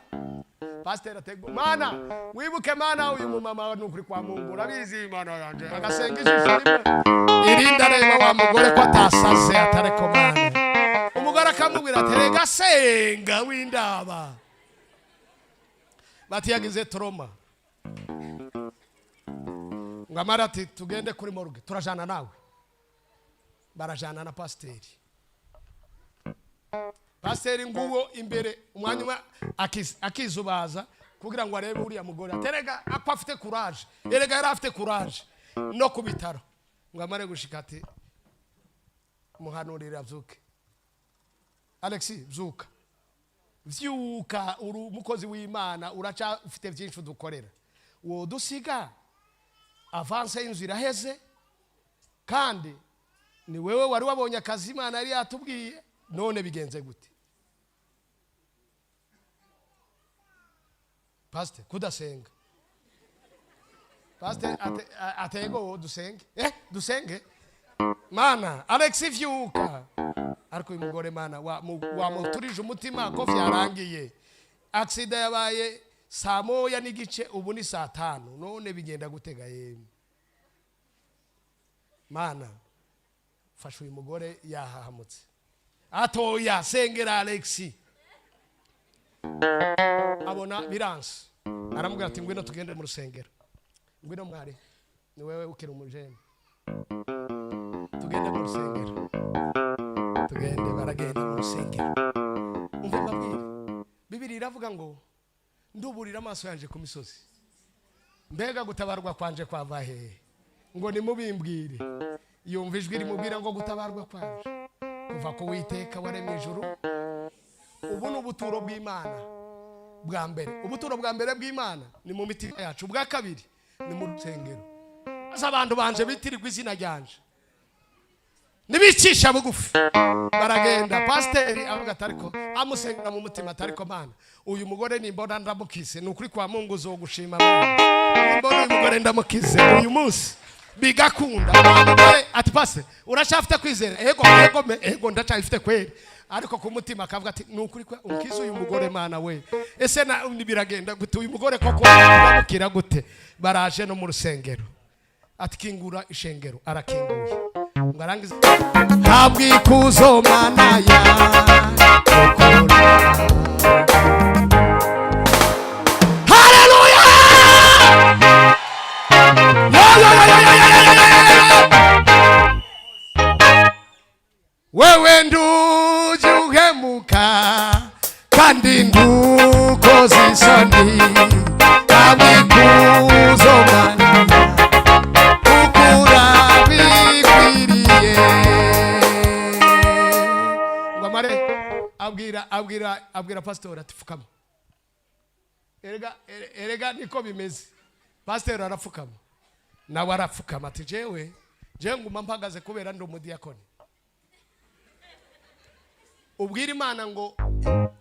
Pasiteri atego Mana wibuke, Mana uyu mumama ni ukuri kwa Mungu urabizi Imana yanje. Agasenga ijisho rimwe irindi areba wa mugore ko atasaze, atareko Mana. Umugore akamubwira ati rega senga windaba. Bati yagize trauma. Ngo amara ati tugende kuri morgue, turajana nawe. Barajana na pasiteri. Pasiteri nguwo imbere, umwanya umwe akizubaza kugira ngo arebe uriya mugore, aterega ako afite courage. Erega yari afite courage no ku bitaro. Ngo amare gushika ati muhanurire abyuke. Alexi byuka, vyuka, uri umukozi w'Imana, uraca ufite byinshi udukorera, wodusiga avance y'inzu iraheze, kandi ni wewe wari wabonye akazi Imana yari yatubwiye, none bigenze gute? Pastor kudasenga. Pastor atego dusenge, dusenge Mana Alex vyuka. Ariko uyu mugore Mana wamuturije umutima ko vyarangiye. Accident yabaye saa 1:30, ubu ni saa 5, none bigenda gutega yemwe? Mana fasha uyu mugore yahahamutse. Atoya sengera Alexi. Abona biranse, aramubwira ati ngwino tugende mu rusengero. Ngwino mwari, ni wewe ukiri umujene, tugende mu rusengero, tugende. Baragenda mu rusengero. Umva mbabwire, Bibiri iravuga ngo nduburira amaso yanje ku misozi, mbega gutabarwa kwanje kwava hehe? Ngo nimubimbwire. Yumva ijwi rimubwira ngo gutabarwa kwanje kuva ku Witeka waremye ijuru. Ubu ni ubuturo bw'Imana bwa mbere. Ubuturo bwa mbere bw'Imana ni mu mitima yacu, ubwa kabiri ni mu rusengero. Maze abantu banje bitirirwa izina ryanje nibicisha bugufi. Baragenda, pasiteri avuga ati ariko amusengera mu mutima ati ariko Mana, uyu mugore nimbona ndamukize, ni ukuri kwa Mungu uzogushima. Mana, nimbona uyu mugore ndamukize uyu munsi bigakunda. Wa mugore ati pase, uracyafite kwizera? Ego, ego, ego, ndacyafite kweri. Ariko ku mutima akavuga ati ni ukuri kwa unkize uyu mugore, Mana we, ese na biragenda gute? Uyu mugore koko ndamukira gute? Baraje no mu rusengero, ati kingura ishengero. Arakinguye ngo arangize, habwa ikuzo Mana ya ukuri. Haleluya! Yo, yo, yo, yo, yo, yo, yo, yo, yo, yo. Wewe nduje uhemuka kandi ndukoze isoni, habwa ikuzo Mana, ukura bikwiriye. Ngo amare abwira pasitori ati pfukama. Erega erega niko bimeze. Pasiteri arapfukama, nawe arapfukama, ati jewe nguma mpagaze kubera ndi umudiyakoni. Ubwira Imana ngo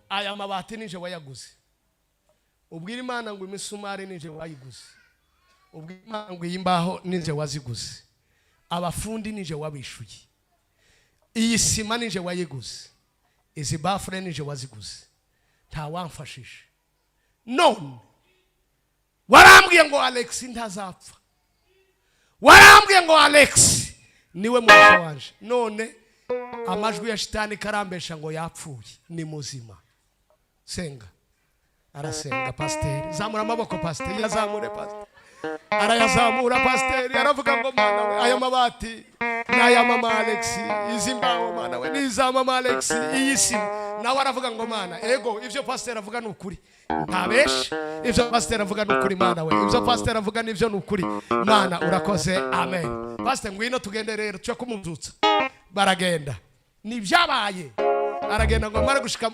aya mabati nije wayaguze, ubwira Imana ngo imisumari nije wayiguze, ubwira Imana ngo iyi mbaho nije waziguze, abafundi nije wabishuye, iyi sima nije wayiguze, izi bafure nije waziguze, ntawamfashije. None warambwiye ngo Alex ntazapfa, warambwiye ngo Alex niwe mugisha wanje, none amajwi ya shitani karambesha ngo yapfuye, ni muzima. Senga. Arasenga pasiteri, zamura amaboko pasiteri, yazamure. Pasiteri arayazamura. Pasiteri aravuga ngo Mana we, aya mabati ni aya mama Alex, izi mbaho, Mana we, ni iza mama Alex, iyi sima. Nawe aravuga ngo Mana, ego, ibyo pasiteri avuga ni ukuri, ntabeshe, ibyo pasiteri avuga ni ukuri. Mana we, ibyo pasiteri avuga nibyo, ni ukuri. Mana urakoze, amen. Pasiteri, ngwino tugende rero tujye kumubyutsa. Baragenda, nibyabaye. Aragenda ngo amare gushika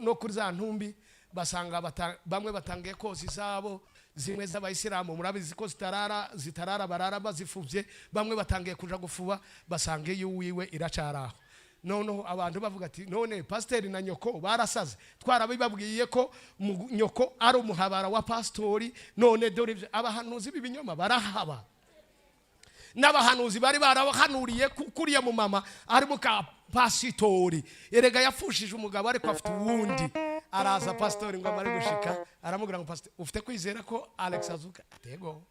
no kuri za ntumbi, basanga bamwe batangiye koza izabo, zimwe z'abayisilamu murabizi ko zitarara, barara bazifubye. Bamwe batangiye kuja gufuba, basanga iyo wiwe iracaraho. Noneho abantu bavuga ati none pasiteri na nyoko barasaze, twarabibabwiye ko nyoko ari umuhabara wa pasitori, none dore abahanuzi b'ibinyoma barahaba. N'abahanuzi bari barabahanuriye kuriya mu mama ari muka pasitori, erega yafushije umugabo ariko afite uwundi. Araza pasitori, ngo amare gushika aramubwira ngo pasiteri, ufite kwizera ko Alex azuka? Ati yego.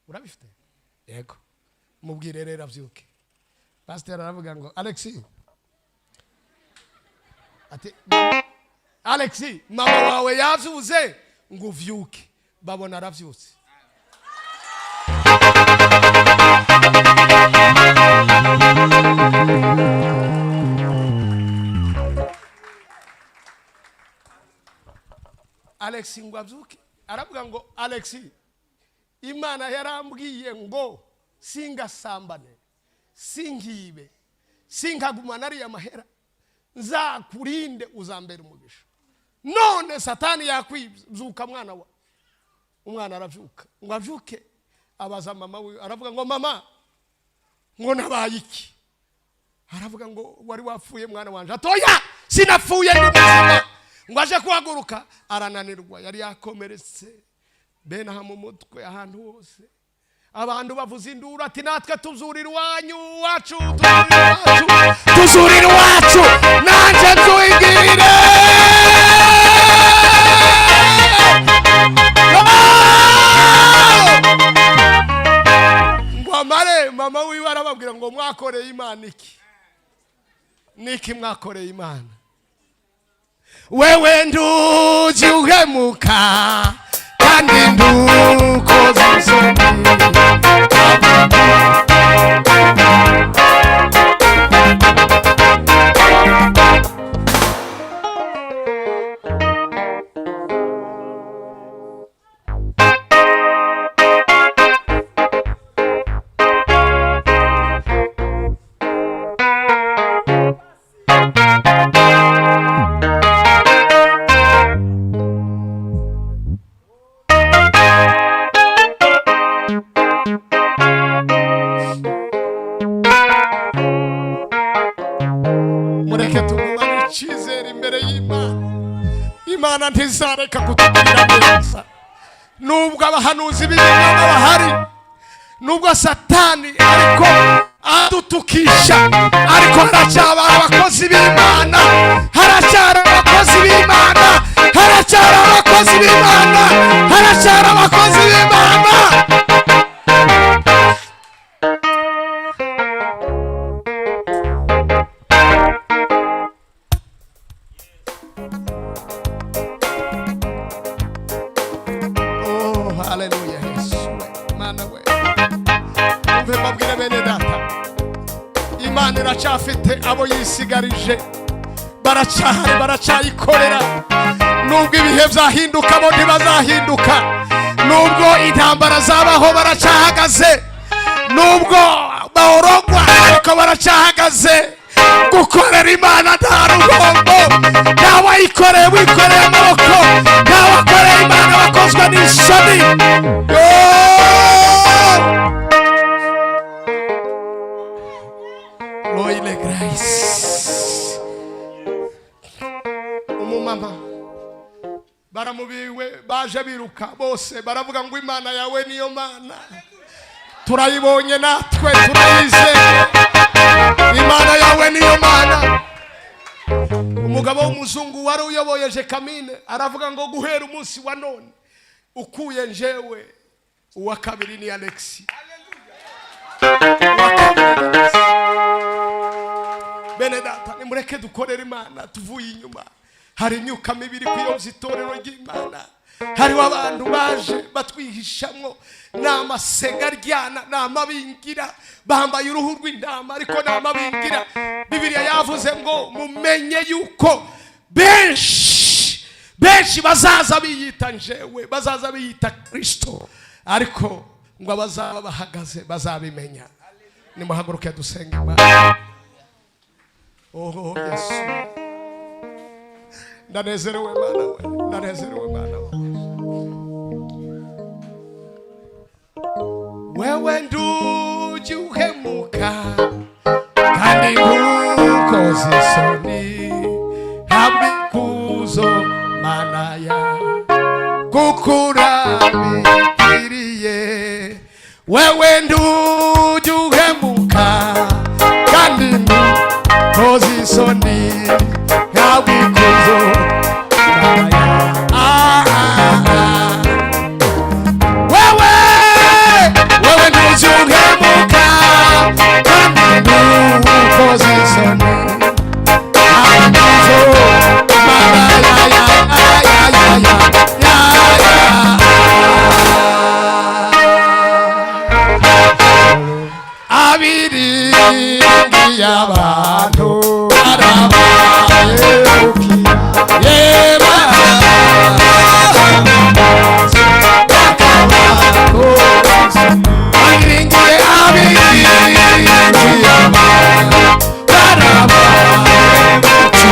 Urabifite? Yego. Mubwire rero abyuke. Pasiteri aravuga ngo Alex, ati Alex, mama wawe yavyuze ngo uvyuke. Babona aravyutse. Alex ngo abyuke, aravuga ngo Alex, Imana yarambwiye ngo singasambane, singibe, sinkagumana ariya mahera, nzakurinde, uzambera umugisha, none Satani yakwibyuka mwana wa. Umwana arabyuka. Ngo abyuke abaza mama we, aravuga ngo mama, ngo nabaye iki? Aravuga ngo wari wapfuye mwana wanje. Atoya, sinapfuye, ndi muzima. Ngo aje kuhaguruka arananirwa, yari yakomeretse bene aha mu mutwe, ahantu hose. Abantu bavuza induru ati natwe tuzurira iwanyu wacu, tuzurira iwacu, tuzurira iwacu, nanjye nzwigire. Ngo amare, mama wiwe arababwira ngo mwakoreye Imana iki? Niki mwakoreye Imana? Wewe nduzi uhemuka kandi ndukoze isoni. imbere y'Imana. Imana ntizareka kutugirira neza, nubwo abahanuzi b'ibinyoma bahari, nubwo Satani ariko adutukisha, ariko haracyaba abakozi b'Imana, haracyari abakozi b'Imana, haracyari abakozi b'Imana, haracyari abakozi b'Imana. Oh, haleluya! Yesu we, Mana we, umve mbabwire bene data, Imana iracyafite abo yisigarije, baracyahari, baracyayikorera. Nubwo ibihe byahinduka, bo ntibazahinduka. Nubwo intambara zabaho, baracyahagaze. Nubwo bahorogwa, ariko baracyahagaze. Gukorera Imana nta ruhombo. Ntawayikoreye wikoreye amaboko, ntawakoreye Imana bakozwa n'isoni. Yo! Loile Grace, umumama baramubiwe, baje biruka bose, baravuga ngo: "Imana yawe niyo Mana turayibonye, natwe turayizeye, Imana yawe niyo Mana." Umugabo w'umuzungu wari uyoboye Gécamines aravuga ngo: "Guhera umunsi wa none, ukuye njewe, uwa kabiri ni Alexi." Uwa kabiri ni Alexi. Bene data, nimureke dukorere Imana tuvuye inyuma. Hari imyuka mibi iri kuyobya itorero ry'Imana. Hariho abantu baje batwihishamwo, ni amasega aryana, ni amabingira, bambaye uruhu rw'intama ariko ni amabingira. Bibiliya yavuze ngo mumenye yuko benshi benshi bazaza biyita njewe, bazaza biyita Kirisito, ariko ngo abazaba bahagaze bazabimenya. Nimuhaguruke dusenge Imana. Oh Yesu, ndanezerewe Mana we, ndanezerewe Mana we. Wewe ndujya uhemuka kandi ntukoze isoni, habwa ikuzo Mana ya gukura bikwiriye. Wewe ndujya uhemuka kandi ntukoze isoni, habwa ikuzo Mana ya ah, ah, ah. Wewe, wewe ntujya uhemuka kandi ntukoze isoni, habwa ikuzo Mana ya ya ya ya ya ya ya. Abiringiye abantu barabaye yeba abiringiye, abiringiye abantu barabaye bose.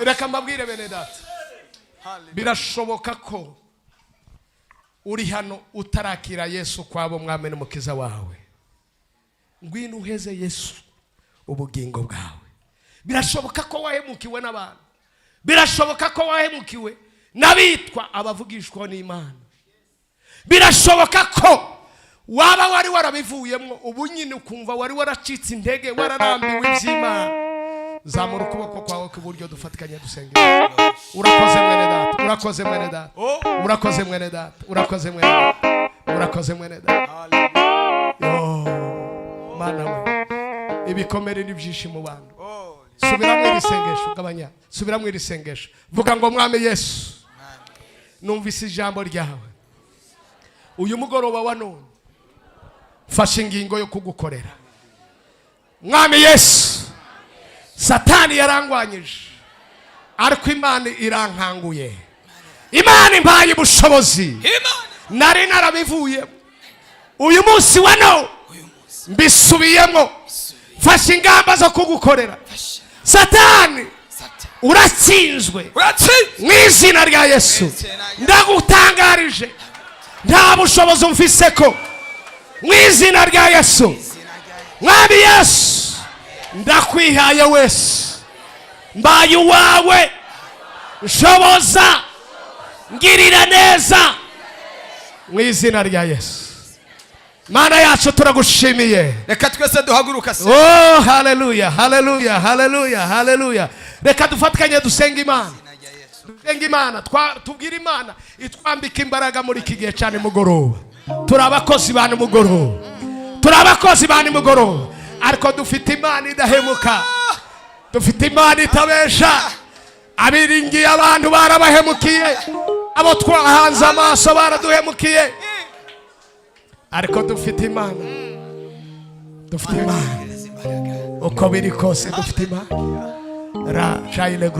Reka mbabwire bene data, birashoboka ko uri hano utarakira Yesu kwabo mwami n'umukiza wawe. Ngwino uheze Yesu ubugingo bwawe. Birashoboka ko wahemukiwe n'abantu, birashoboka ko wahemukiwe n'abitwa abavugishwa n'Imana, birashoboka ko waba wari warabivuyemo, ubu nyine ukumva wari waracitse intege, wararambiwe iby'Imana. Zamura ukuboko kwawe kw'iburyo, dufatikanye dusenge. Urakoze mwene data, urakoze mwene data, urakoze mwene data, urakoze mwene data, urakoze mwene data. Yo Mana we, ibikomere ni byinshi mu bantu. Subiramo iri sengesho, gabanya, subiramo iri sengesho. Vuga ngo: "Mwami Yesu, numvise ijambo ryawe uyu mugoroba wa none, mfashe ingingo yo kugukorera. Mwami Yesu, Satani yarangwanyije." Ariko Imana irankanguye, Imana impaye ubushobozi. Imana. Nari narabivuyemo, uyu munsi wa none Uyu munsi mbisubiyemo, mfashe ingamba zo kugukorera. Fashe. Satani, Satani, uratsinzwe. Uratsinzwe. Mu izina rya Yesu. Izina rya- Ndagutangarije, nta bushobozi mfise ko mu izina rya Yesu. Izina rya Yesu. Mwami Yesu, ndakwihaye wese, mbaye uwawe, nshoboza, ngirira neza mu izina rya Yesu. Mana yacu, turagushimiye. Reka twese duhaguruka se. Oh, haleluya, haleluya, haleluya, haleluya! Reka dufatikanye dusenga Imana. Izina rya Yesu. Dusenga Imana, tubwire Imana itwambika imbaraga muri iki gihe cyane mugoroba. Turi abakozi ba nimugoroba, turi abakozi ba nimugoroba, ariko dufite Imana idahemuka, dufite Imana itabesha. Abiringiye abantu barabahemukiye, abo twahanze amaso baraduhemukiye, ariko dufite Imana, dufite Imana. Imbaraga. Uko biri kose dufite Imana ra shayile.